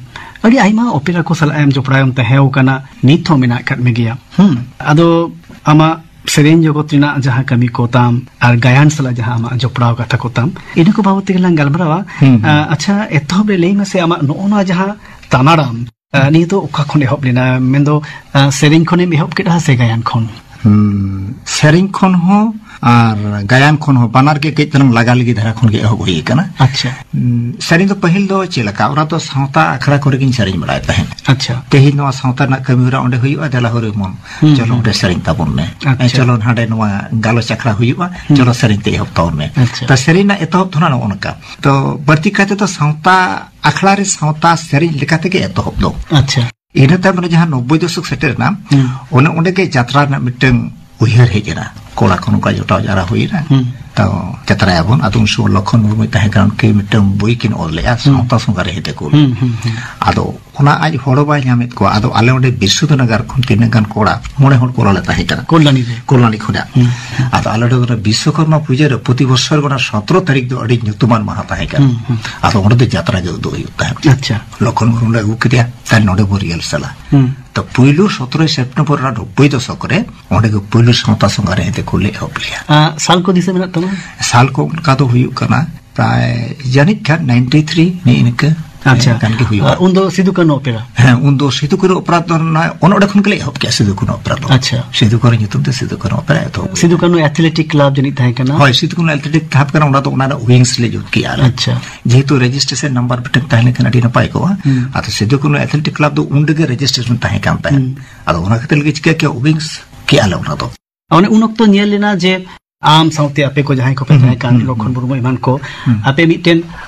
ᱟᱹᱰᱤ ᱟᱭᱢᱟ ᱚᱯᱮᱨᱟ ᱠᱚ ᱥᱟᱞᱟᱜ ᱮᱢ ᱡᱚᱯᱲᱟᱣ ᱮᱢ ᱛᱟᱦᱮᱸ ᱠᱟᱱᱟ, ᱱᱤᱛ ᱦᱚᱸ ᱢᱮᱱᱟᱜ ᱟᱠᱟᱫ ᱢᱮᱜᱮᱭᱟ᱾ ᱦᱩᱸ᱾ ᱟᱫᱚ ᱟᱢᱟᱜ ᱥᱮᱨᱮᱧ ᱡᱚᱜᱚᱛ ᱨᱮᱱᱟᱜ ᱡᱟᱦᱟᱸ ᱠᱟᱹᱢᱤ ᱠᱚ ᱛᱟᱢ ᱟᱨ ᱜᱟᱭᱟᱱ ᱥᱟᱞᱟᱜ ᱡᱟᱦᱟᱸ ᱟᱢᱟᱜ ᱡᱚᱯᱲᱟᱣ ᱠᱟᱛᱷᱟ ᱠᱚ ᱛᱟᱢ, ᱤᱱᱟᱹ ᱠᱚ ᱵᱟᱵᱚᱛ ᱛᱮᱜᱮ ᱞᱟᱝ ᱜᱟᱞᱢᱟᱨᱟᱣᱟ᱾ ᱦᱩᱸ, ᱦᱩᱸ᱾ ᱟ, ᱟᱪᱪᱷᱟ, ᱮᱛᱚᱦᱚᱵ ᱨᱮ ᱞᱟᱹᱭ ᱢᱮᱥᱮ, ᱟᱢᱟᱜ ᱱᱚᱜᱼᱚ ᱱᱚᱣᱟ ᱡᱟᱦᱟᱸ ᱛᱟᱱᱟᱲᱟᱢ, ᱟ, ᱱᱤᱭᱟᱹ ᱫᱚ ᱚᱠᱟ ᱠᱷᱚᱱ ᱮᱦᱚᱵ ᱞᱮᱱᱟ? ᱢᱮᱱᱫᱚ, ᱟ, ᱥᱮᱨᱮᱧ ᱠᱷᱚᱱᱮᱢ ᱮᱦᱚᱵ ᱠᱮᱫᱟ ᱥᱮ ᱜᱟᱭᱟᱱ ᱠᱷᱚᱱ? ᱦᱩᱸ, ᱥᱮᱨᱮᱧ ᱠᱷᱚᱱ ᱦᱚᱸ ᱟᱨ ᱜᱟᱭᱟᱱ ᱠᱷᱚᱱ ᱦᱚᱸ, ᱵᱟᱱᱟᱨ ᱜᱮ ᱠᱟᱹᱡ ᱛᱟᱞᱟᱝ ᱞᱟᱜᱟ ᱞᱟᱹᱜᱤᱫ ᱫᱷᱟᱨᱟ ᱠᱷᱚᱱ ᱜᱮ ᱮᱦᱚᱵ ᱦᱩᱭ ᱟᱠᱟᱱᱟ᱾ ᱟᱪᱪᱷᱟ᱾ ᱩᱸ, ᱥᱮᱨᱮᱧ ᱫᱚ ᱯᱟᱹᱦᱤᱞ ᱫᱚ ᱪᱮᱫ ᱞᱮᱠᱟ, ᱚᱱᱟ ᱫᱚ ᱥᱟᱶᱛᱟ ᱟᱠᱷᱲᱟ ᱠᱚᱨᱮ ᱜᱤᱧ ᱥᱮᱨᱮᱧ ᱵᱟᱲᱟᱭ ᱛᱟᱦᱮᱸᱫ᱾ ᱟᱪᱪᱷᱟ᱾ ᱛᱮᱦᱮᱧ ᱱᱚᱣᱟ ᱥᱟᱶᱛᱟ ᱨᱮᱱᱟᱜ ᱠᱟᱹᱢᱤ ᱦᱚᱨᱟ ᱚᱸᱰᱮ ᱦᱩᱭᱩᱜᱼᱟ, ᱫᱮᱞᱟ ᱦᱚᱨᱤ ᱢᱚᱱ, ᱦᱩᱸ, ᱪᱚᱞᱚ ᱦᱩᱸ᱾ ᱚᱸᱰᱮ ᱥᱮᱨᱮᱧ ᱛᱟᱵᱚᱱ ᱢᱮ᱾ ᱟᱪᱪᱷᱟ᱾ ᱮ, ᱪᱚᱞᱚ ᱦᱟᱸᱰᱮ ᱱᱚᱣᱟ ᱜᱟᱞᱚᱪ ᱟᱠᱷᱲᱟ ᱦᱩᱭᱩᱜᱼᱟ, ᱦᱩᱸ᱾ ᱪᱚᱞᱚ ᱥᱮᱨᱮᱧ ᱛᱮ ᱮᱦᱚᱵ ᱛᱟᱵᱚᱱ ᱢᱮ᱾ ᱟᱪᱪᱷᱟ᱾ ᱛᱚ ᱥᱮᱨᱮᱧ ᱨᱮᱱᱟᱜ ᱮᱛᱚᱦᱚᱵ ᱫᱚ ᱱᱟᱜ ᱱᱚᱜᱼᱚ ᱱᱚᱝᱠᱟ᱾ ᱛᱚ ᱵᱟᱹᱲᱛᱤ ᱠᱟᱭ ᱛᱮᱫᱚ ᱥᱟᱶᱛᱟ ᱟᱠᱷᱲᱟ ᱨᱮ ᱥᱟᱶᱛᱟ ᱥᱮᱨᱮᱧ ᱞᱮᱠᱟ ᱛᱮᱜᱮ ᱮᱛᱚᱦᱚᱵ ᱫᱚ᱾ ᱟᱪᱪᱷᱟ᱾ ᱤᱱᱟᱹ ᱛᱟᱭᱚᱢ ᱨᱮ ᱡᱟᱦᱟᱸ ᱱᱚᱵᱵᱳᱭ ᱫᱚᱥᱚᱠ ᱥᱮᱴᱮᱨ ᱮᱱᱟ, ᱦᱩᱸ᱾ ᱚᱱᱮ ᱚᱸᱰᱮ ᱜᱮ ᱡᱟᱛᱨᱟ ᱨᱮᱱᱟᱜ ᱢᱤᱫᱴᱟᱝ ᱩᱭᱦᱟᱹᱨ ᱦᱮᱡ ᱮᱱᱟ᱾ ᱠᱚᱲᱟ ᱠᱚ ᱱᱚᱝᱠᱟ ᱡᱚᱴᱟᱣ ᱡᱟᱣᱨᱟ ᱦᱩᱭᱮᱱᱟ᱾ ᱦᱩᱸ᱾ ᱛᱚ ᱡᱟᱛᱨᱟᱭᱟᱵᱚᱱ᱾ ᱟᱫᱚ ᱩᱱ ᱥᱚᱢᱚᱭ ᱞᱚᱠᱷᱚᱱ ᱢᱩᱨᱢᱩᱭ ᱛᱟᱦᱮᱸ ᱠᱟᱱᱟ, ᱩᱱᱠᱤᱱ ᱢᱤᱫᱴᱟᱝ ᱵᱳᱭ ᱠᱤᱱ ᱚᱞ ᱞᱮᱫᱼᱟ, ᱦᱩᱸ᱾ ᱥᱟᱶᱛᱟ ᱥᱚᱸᱜᱷᱟ ᱨᱮ ᱦᱮᱫᱮ ᱠᱚ᱾ ᱦᱩᱸ, ᱦᱩᱸ, ᱦᱩᱸ᱾ ᱟᱫᱚ ᱚᱱᱟ ᱟᱡ ᱦᱚᱲ ᱵᱟᱭ ᱧᱟᱢᱮᱫ ᱠᱚᱣᱟ᱾ ᱟᱫᱚ ᱟᱞᱮ ᱚᱸᱰᱮ ᱵᱤᱥᱥᱚᱱᱟᱜᱟᱨ ᱠᱷᱚᱱ ᱛᱤᱱᱟᱹᱜ ᱜᱟᱱ ᱠᱚᱲᱟ, ᱢᱚᱬᱮ ᱦᱚᱲ ᱠᱚᱲᱟ ᱞᱮ ᱛᱟᱦᱮᱸ ᱠᱟᱱᱟ᱾ ᱠᱚᱞᱞᱟᱱᱤ ᱨᱮ᱾ ᱠᱚᱞᱞᱟᱱᱤ ᱠᱷᱚᱱᱟᱜ᱾ ᱦᱩᱸ᱾ ᱟᱫᱚ ᱟᱞᱮ ᱚᱸᱰᱮ ᱫᱚ ᱚᱱᱟ ᱵᱤᱥᱥᱚᱠᱚᱨᱢᱟ ᱯᱩᱡᱟᱹ ᱨᱮ ᱯᱨᱚᱛᱤ ᱵᱚᱪᱷᱚᱨ ᱜᱮ ᱚᱱᱟ ᱥᱚᱛᱨᱚ ᱛᱟᱹᱨᱤᱠᱷ ᱫᱚ ᱟᱹᱰᱤ ᱧᱩᱛᱩᱢᱟᱱ ᱢᱟᱦᱟ ᱛᱟᱦᱮᱸ ᱠᱟᱱᱟ᱾ ᱦᱩᱸ, ᱦᱩᱸ᱾ ᱟᱫᱚ ᱚᱸᱰᱮ ᱫᱚ ᱡᱟᱛᱨᱟ ᱜᱮ ᱩᱫᱩᱜ ᱦᱩᱭᱩᱜ ᱛᱟᱦᱮᱸᱫ᱾ ᱟᱪᱪᱷᱟ᱾ ᱞᱚᱠᱷᱚᱱ ᱢᱩᱨᱢᱩ ᱞᱮ ᱟᱹᱜᱩ ᱠᱮᱫᱮᱭᱟ, ᱛᱟᱦᱞᱮ ᱱᱚᱰᱮ ᱵᱚᱱ ᱨᱤᱦᱟᱨᱥᱟᱞᱟ᱾ ᱦᱩᱸ᱾ ᱛᱚ ᱯᱩᱭᱞᱩ ᱥᱚᱛᱨᱚᱭ ᱥᱮᱯᱴᱮᱢᱵᱚᱨ ᱚᱱᱟ ᱱᱚᱵᱵᱳᱭ ᱫᱚᱥᱚᱠ ᱨᱮ ᱚᱸᱰᱮ ᱜᱮ ᱯᱩᱭᱞᱩ ᱥᱟᱶᱛᱟ ᱥᱚᱸᱜᱷᱟ ᱨᱮ ᱦᱮᱫᱮ ᱠᱚ ᱞᱮ ᱮᱦᱚᱵ ᱞᱮᱭᱟ᱾ ᱟ, ᱥᱟᱞ ᱠᱚ ᱫᱤᱥᱟᱹ ᱢᱮᱱᱟᱜ ᱛᱟᱢᱟ? ᱥᱟᱞ ᱠᱚ ᱚᱱᱠᱟ ᱫᱚ ᱦᱩᱭᱩᱜ ᱠᱟᱱᱟ ᱯᱨᱟᱭ ᱡᱟᱹᱱᱤᱡ ᱠᱷᱟᱱ ᱱᱟᱭᱤᱱᱴᱤ ᱛᱷᱨᱤ, ᱱᱮᱜᱼᱮ ᱱᱤᱝᱠᱟᱹ᱾ ᱟᱪᱪᱷᱟ᱾ ᱜᱟᱱ ᱜᱮ ᱦᱩᱭᱩᱜᱼᱟ᱾ ᱟ, ᱩᱱᱫᱚ ᱥᱤᱫᱩ ᱠᱟᱹᱱᱦᱩ ᱚᱯᱮᱨᱟ? ᱦᱮᱸ, ᱩᱱᱫᱚ ᱥᱤᱫᱩ ᱠᱟᱹᱱᱦᱩ ᱚᱯᱮᱨᱟ ᱫᱚ ᱱᱚᱜᱼᱚᱭ ᱚᱱ ᱚᱸᱰᱮ ᱠᱷᱚᱱ ᱜᱮᱞᱮ ᱮᱦᱚᱵ ᱠᱮᱜᱼᱟ, ᱥᱤᱫᱩ ᱠᱟᱹᱱᱦᱩ ᱚᱯᱮᱨᱟ ᱫᱚ᱾ ᱟᱪᱪᱷᱟ᱾ ᱥᱤᱫᱩ ᱠᱟᱹᱱᱦᱩ ᱧᱩᱛᱩᱢ ᱛᱮ ᱥᱤᱫᱩ ᱠᱟᱹᱱᱦᱩ ᱚᱯᱮᱨᱟ ᱮᱛᱚᱦᱚᱵ ᱦᱩᱭ ᱥᱤᱫᱩ ᱠᱟᱹᱱᱦᱩ ᱮᱛᱷᱞᱮᱴᱤᱠ ᱠᱞᱟᱵᱽ ᱡᱟᱹᱱᱤᱡ ᱛᱟᱦᱮᱸ ᱠᱟᱱᱟ? ᱦᱳᱭ, ᱥᱤᱫᱩ ᱠᱟᱹᱱᱦᱩ ᱮᱛᱷᱞᱮᱴᱤᱠ ᱠᱞᱟᱵᱽ ᱠᱟᱱᱟ, ᱚᱱᱟ ᱫᱚ ᱚᱱᱟ ᱨᱮᱱᱟᱜ ᱣᱤᱝᱥ ᱞᱮ ᱡᱩᱛ ᱠᱮᱜᱼᱟ ᱞᱮ᱾ ᱟᱪᱪᱷᱟ᱾ ᱡᱮᱦᱮᱛᱩ ᱨᱮᱡᱤᱥᱴᱨᱮᱥᱚᱱ ᱱᱟᱢᱵᱟᱨ ᱢᱤᱫᱴᱟᱝ ᱛᱟᱦᱮᱸ ᱞᱮᱱᱠᱷᱟᱱ ᱟᱹᱰᱤ ᱱᱟᱯᱟᱭ ᱠᱚᱜᱼᱟ᱾ ᱦᱩᱸ᱾ ᱟᱫᱚ ᱥᱤᱫᱩ ᱠᱟᱹᱱᱦᱩ ᱮᱛᱷᱞᱮᱴᱤᱠ ᱠᱞᱟᱵᱽ ᱫᱚ ᱩᱱ ᱨᱮᱜᱮ ᱨᱮᱡᱤᱥᱴᱨᱮᱥᱚᱱ ᱛᱟᱦᱮᱸ ᱠᱟᱱ ᱛᱟᱦᱮᱸᱫ᱾ ᱦᱩᱸ᱾ ᱟᱫᱚ ᱚᱱᱟ ᱠᱷᱟᱹᱛᱤᱨ ᱜᱮ ᱪᱤᱠᱟᱹ ᱠᱮᱜᱼᱟ, ᱣᱤᱝᱥ ᱠᱮᱜᱼᱟ ᱞᱮ ᱚᱱᱟ ᱫᱚ᱾ ᱚᱱᱮ ᱩᱱ ᱚᱠᱛᱚ ᱧᱮᱞ ᱞᱮᱱᱟ ᱡᱮ ᱟᱢ ᱥᱟᱶᱛᱮ ᱟᱯᱮ ᱠᱚ ᱡᱟᱦᱟᱸᱭ ᱠᱚᱯᱮ ᱦᱩᱸ, ᱛᱟᱦᱮᱸ ᱠᱟᱱ, ᱦᱩᱸ, ᱞᱚᱠᱷᱚᱱ ᱦᱩᱸ᱾ ᱢᱩᱨᱢᱩ ᱮᱢᱟᱱ ᱠᱚ, ᱦᱩᱸ᱾ ᱟᱯᱮ ᱢᱤᱫᱴᱮᱱ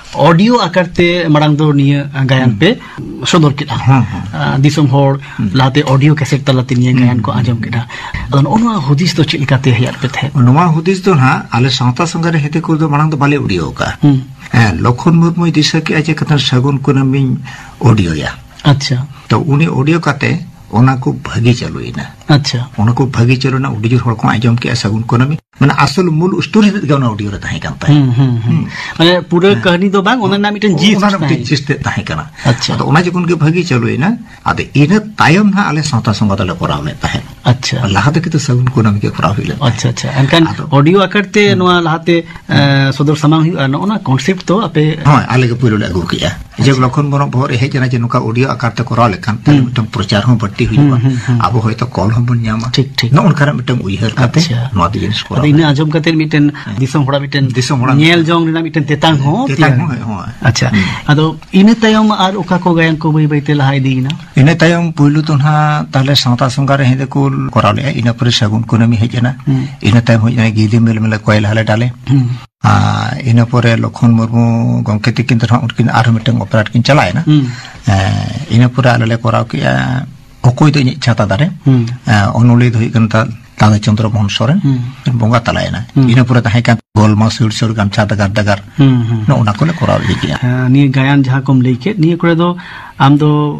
ᱚᱰᱤᱭᱳ ᱟᱠᱟᱨ ᱛᱮ ᱢᱟᱲᱟᱝ ᱫᱚ ᱱᱤᱭᱟᱹ ᱜᱟᱭᱟᱱ ᱦᱩᱸ᱾ ᱯᱮ ᱥᱚᱫᱚᱨ ᱠᱮᱫᱟ᱾ ᱦᱩᱸ, ᱦᱩᱸ᱾ ᱟ, ᱫᱤᱥᱚᱢ ᱦᱚᱲ ᱦᱩᱸ᱾ ᱞᱟᱦᱟᱛᱮ ᱚᱰᱤᱭᱳ ᱠᱮᱥᱮᱴ ᱛᱟᱞᱟᱛᱮ ᱱᱤᱭᱟᱹ ᱦᱩᱸ, ᱜᱟᱭᱟᱱ ᱠᱚ ᱦᱩᱸ, ᱟᱸᱡᱚᱢ ᱦᱩᱸ᱾ ᱠᱮᱫᱟ᱾ ᱟᱫᱚ ᱱᱚᱜᱼᱚ ᱱᱚᱣᱟ ᱦᱩᱫᱤᱥ ᱫᱚ ᱪᱮᱫ ᱞᱮᱠᱟᱛᱮ ᱦᱮᱡ ᱟᱫ ᱯᱮ ᱛᱟᱦᱮᱸᱫ? ᱱᱚᱣᱟ ᱦᱩᱫᱤᱥ ᱫᱚ ᱱᱟᱦᱟᱜ ᱟᱞᱮ ᱥᱟᱶᱛᱟ ᱥᱚᱸᱜᱷᱟ ᱨᱮ ᱦᱮᱫᱮ ᱠᱚ ᱫᱚ ᱢᱟᱲᱟᱝ ᱫᱚ ᱵᱟᱞᱮ ᱚᱰᱤᱭᱳ ᱟᱠᱟᱫᱼᱟ᱾ ᱦᱩᱸ᱾ ᱦᱮᱸ, ᱞᱚᱠᱷᱚᱱ ᱢᱩᱨᱢᱩᱭ ᱫᱤᱥᱟᱹ ᱠᱮᱜᱼᱟ ᱡᱮ ᱠᱟᱛᱷᱟ ᱥᱟᱹᱜᱩᱱ ᱠᱩᱱᱟᱹᱢᱤᱧ ᱚᱰᱤᱭᱳᱭᱟ᱾ ᱟᱪᱪᱷᱟ᱾ ᱛᱚ ᱩᱱᱤ ᱚᱰᱤᱭᱳ ᱠᱟᱛᱮ ᱚᱱᱟ ᱠᱚ ᱵᱷᱟᱹᱜᱤ ᱪᱟᱹᱞᱩᱭᱮᱱᱟ᱾ ᱟᱪᱪᱷᱟ᱾ ᱚᱱᱟ ᱠᱚ ᱵᱷᱟᱹᱜᱤ ᱪᱟᱹᱞᱩᱭᱮᱱᱟ, ᱟᱹᱰᱤ ᱡᱳᱨ ᱦᱚᱲ ᱠᱚ ᱟᱸᱡᱚᱢ ᱠᱮᱜᱼᱟ ᱥᱟᱹᱜᱩᱱ ᱠᱩᱱᱟᱹᱢᱤ᱾ ᱢᱟᱱᱮ ᱟᱥᱚᱞ ᱢᱩᱞ ᱥᱴᱳᱨᱤ ᱛᱮᱫ ᱜᱮ ᱚᱱᱟ ᱚᱰᱤᱭᱳ ᱨᱮ ᱛᱟᱦᱮᱸ ᱠᱟᱱ ᱛᱟᱦᱮᱸᱫ᱾ ᱦᱩᱸ, ᱦᱩᱸ, ᱦᱩᱸ᱾ ᱦᱩᱸ᱾ ᱢᱟᱱᱮ ᱯᱩᱨᱟᱹ ᱦᱮᱸ᱾ ᱠᱟᱹᱦᱱᱤ ᱫᱚ ᱵᱟᱝ, ᱚᱱᱟ ᱨᱮᱱᱟᱜ ᱢᱤᱫᱴᱮᱱ ᱡᱤᱥᱴ ᱚᱱᱟ ᱨᱮᱱᱟᱜ ᱢᱤᱫᱴᱮᱱ ᱛᱟᱦᱮᱸ᱾ ᱡᱤᱥᱴ ᱛᱮᱫ ᱛᱟᱦᱮᱸ ᱠᱟᱱᱟ᱾ ᱟᱪᱪᱷᱟ᱾ ᱟᱫᱚ ᱚᱱᱟ ᱡᱚᱠᱷᱚᱱ ᱜᱮ ᱵᱷᱟᱹᱜᱤ ᱪᱟᱹᱞᱩᱭᱮᱱᱟ, ᱟᱫᱚ ᱤᱱᱟᱹ ᱛᱟᱭᱚᱢ ᱱᱟᱦᱟᱜ ᱟᱞᱮ ᱥᱟᱶᱛᱟ ᱥᱚᱸᱜᱷᱟ ᱫᱚᱞᱮ ᱠᱚᱨᱟᱣ ᱞᱮᱫ ᱛᱟᱦᱮᱸᱫ᱾ ᱟᱪᱪᱷᱟ᱾ ᱞᱟᱦᱟ ᱫᱚ ᱠᱤᱱᱛᱩ ᱥᱟᱹᱜᱩᱱ ᱠᱩᱱᱟᱹᱢᱤ ᱜᱮ ᱠᱚᱨᱟᱣ ᱦᱩᱭ ᱞᱮᱱ ᱛᱟᱦᱮᱸᱫ᱾ ᱟᱪᱪᱷᱟ, ᱟᱪᱪᱷᱟ᱾ ᱮᱱᱠᱷᱟᱱ ᱟᱫᱚ ᱚᱰᱤᱭᱳ ᱟᱠᱟᱨ ᱛᱮ ᱦᱩᱸ᱾ ᱱᱚᱣᱟ ᱞᱟᱦᱟᱛᱮ, ᱮ, ᱥᱚᱫᱚᱨ ᱥᱟᱢᱟᱝ ᱦᱩᱭᱩᱜᱼᱟ, ᱱᱚᱜᱼᱚ ᱱᱟ ᱠᱚᱱᱥᱮᱯᱴ ᱫᱚ ᱟᱯᱮ ᱦᱳᱭ, ᱟᱞᱮ ᱜᱮ ᱯᱳᱭᱞᱳ ᱞᱮ ᱟᱹᱜᱩ ᱠᱮᱜᱼᱟ᱾ ᱡᱮ ᱟᱪᱪᱷᱟ᱾ ᱞᱚᱠᱷᱚᱱ ᱢᱚᱦᱚᱱ ᱵᱚᱦᱚᱜ ᱨᱮ ᱦᱮᱡ ᱮᱱᱟ ᱡᱮ ᱱᱚᱝᱠᱟ ᱚᱰᱤᱭᱳ ᱟᱠᱟᱨ ᱛᱮ ᱠᱚᱨᱟᱣ ᱞᱮᱠᱷᱟᱱ ᱛᱟᱦᱞᱮ ᱦᱩᱸ᱾ ᱢᱤᱫᱴᱟᱝ ᱯᱨᱚᱪᱟᱨ ᱦᱚᱸ ᱵᱟᱹᱲᱛᱤ ᱦᱩᱭᱩᱜᱼᱟ᱾ ᱦᱩᱸ, ᱦᱩᱸ, ᱦᱩᱸ᱾ ᱟᱵᱚ ᱦᱚᱭᱛᱚ ᱠᱚᱞ ᱦᱚᱸᱵᱚᱱ ᱧᱟᱢᱟ᱾ ᱴᱷᱤᱠ, ᱴᱷᱤᱠ᱾ ᱱᱚᱜᱼᱚ ᱱᱚᱝᱠᱟᱱᱟᱜ ᱢᱤᱫᱴᱟᱝ ᱩᱭᱦᱟᱹᱨ ᱠᱟᱛᱮ ᱟᱪᱪᱷᱟ᱾ ᱱᱚᱣᱟ ᱫᱚ ᱡᱤᱱᱤᱥ ᱠᱚᱨᱟᱣ ᱟᱫᱚ ᱤᱱᱟᱹ ᱦᱩᱭᱩᱜᱼᱟ᱾ ᱟᱸᱡᱚᱢ ᱠᱟᱛᱮ ᱢᱤᱫᱴᱮᱱ ᱦᱮᱸ᱾ ᱫᱤᱥᱚᱢ ᱦᱚᱲᱟᱜ ᱢᱤᱫᱴᱮᱱ ᱫᱤᱥᱚᱢ ᱦᱚᱲᱟᱜ ᱧᱮᱞ ᱢᱤᱫᱴᱮᱱ ᱡᱚᱝ ᱨᱮᱱᱟᱜ ᱢᱤᱫᱴᱮᱱ ᱛᱮᱛᱟᱝ ᱦᱚᱸ ᱛᱮᱛᱟᱝ ᱛᱮᱭᱟᱨ ᱦᱚᱸ, ᱮᱱᱟ᱾ ᱦᱳᱭ᱾ ᱟᱪᱪᱷᱟ᱾ ᱦᱩᱸ᱾ ᱟᱫᱚ ᱤᱱᱟᱹ ᱛᱟᱭᱚᱢ ᱟᱨ ᱚᱠᱟ ᱠᱚ ᱜᱟᱭᱟᱱ ᱠᱚ ᱵᱟᱹᱭ ᱵᱟᱹᱭ ᱛᱮ ᱞᱟᱦᱟ ᱤᱫᱤᱭᱮᱱᱟ? ᱤᱱᱟᱹ ᱛᱟᱭᱚᱢ ᱯᱩᱭᱞᱩ ᱫᱚ ᱱᱟᱦᱟᱜ ᱛᱟᱦᱞᱮ ᱥᱟᱶᱛᱟ ᱥᱚᱸᱜᱷᱟ ᱨᱮ ᱦᱮᱸᱫᱮ ᱠᱚ ᱠᱚᱨᱟᱣ ᱞᱮᱫᱼᱟ᱾ ᱤᱱᱟᱹ ᱯᱚᱨᱮ ᱥᱟᱹᱜᱩᱱ ᱠᱩᱱᱟᱹᱢᱤ ᱦᱮᱡ ᱮᱱᱟ᱾ ᱦᱩᱸ᱾ ᱤᱱᱟᱹ ᱛᱟᱭᱚᱢ ᱦᱮᱡ ᱮᱱᱟ ᱜᱤᱫᱤ ᱢᱮᱞ ᱢᱮᱞᱮ ᱠᱚᱭᱮᱞ ᱦᱟᱞᱮ ᱰᱟᱞᱮ᱾ ᱦᱩᱸ᱾ ᱟᱨ ᱤᱱᱟᱹ ᱯᱚᱨᱮ ᱞᱚᱠᱷᱚᱱ ᱢᱩᱨᱢᱩ ᱜᱚᱢᱠᱮ ᱛᱤᱠᱤᱱ ᱫᱚ ᱱᱟᱦᱟᱜ ᱩᱱᱠᱤᱱ ᱟᱨᱦᱚᱸ ᱢᱤᱫᱴᱟᱝ ᱚᱯᱮᱨᱟ ᱨᱮᱠᱤᱱ ᱪᱟᱞᱟᱣ ᱮᱱᱟ᱾ ᱦᱩᱸ᱾ ᱮᱸ, ᱤᱱᱟᱹ ᱯᱚᱨᱮ ᱟᱞᱮ ᱞᱮ ᱠᱚᱨᱟᱣ ᱠᱮᱜᱼᱟ ᱚᱠᱚᱭ ᱫᱚ ᱤᱧᱤᱡ ᱪᱷᱟᱛᱟ ᱫᱟᱨᱮ᱾ ᱦᱩᱸ᱾ ᱮᱸ, ᱚᱱᱚᱞᱤᱭᱟᱹ ᱫᱚ ᱦᱩᱭᱩᱜ ᱠᱟᱱᱟ ᱫᱟ-, ᱫᱟᱫᱟ ᱪᱚᱱᱫᱨᱚ ᱢᱳᱦᱚᱱ ᱥᱚᱨᱮᱱ᱾ ᱦᱩᱸ᱾ ᱵᱚᱸᱜᱟ ᱛᱟᱞᱟᱭᱮᱱᱟ᱾ ᱦᱩᱸ᱾ ᱤᱱᱟᱹ ᱯᱚᱨᱮ ᱛᱟᱦᱮᱸ ᱠᱟᱱ ᱜᱚᱞᱢᱟ ᱥᱩᱨ ᱥᱩᱨ ᱜᱟᱢᱪᱷᱟ ᱫᱟᱜᱟᱨ ᱫᱟᱜᱟᱨ᱾ ᱦᱩᱸ, ᱦᱩᱸ᱾ ᱱᱚᱜᱼᱚ ᱱᱟ ᱠᱚᱞᱮ ᱠᱚᱨᱟᱣ ᱤᱫᱤ ᱠᱮᱜᱼᱟ᱾ ᱦᱮᱸ, ᱱᱤᱭᱟᱹ ᱜᱟᱭᱟᱱ ᱡᱟᱦᱟᱸ ᱠᱚᱢ ᱞᱟᱹᱭ ᱠᱮᱫ, ᱱᱤᱭᱟᱹ ᱠᱚᱨᱮ ᱫᱚ ᱟᱢ ᱫᱚ,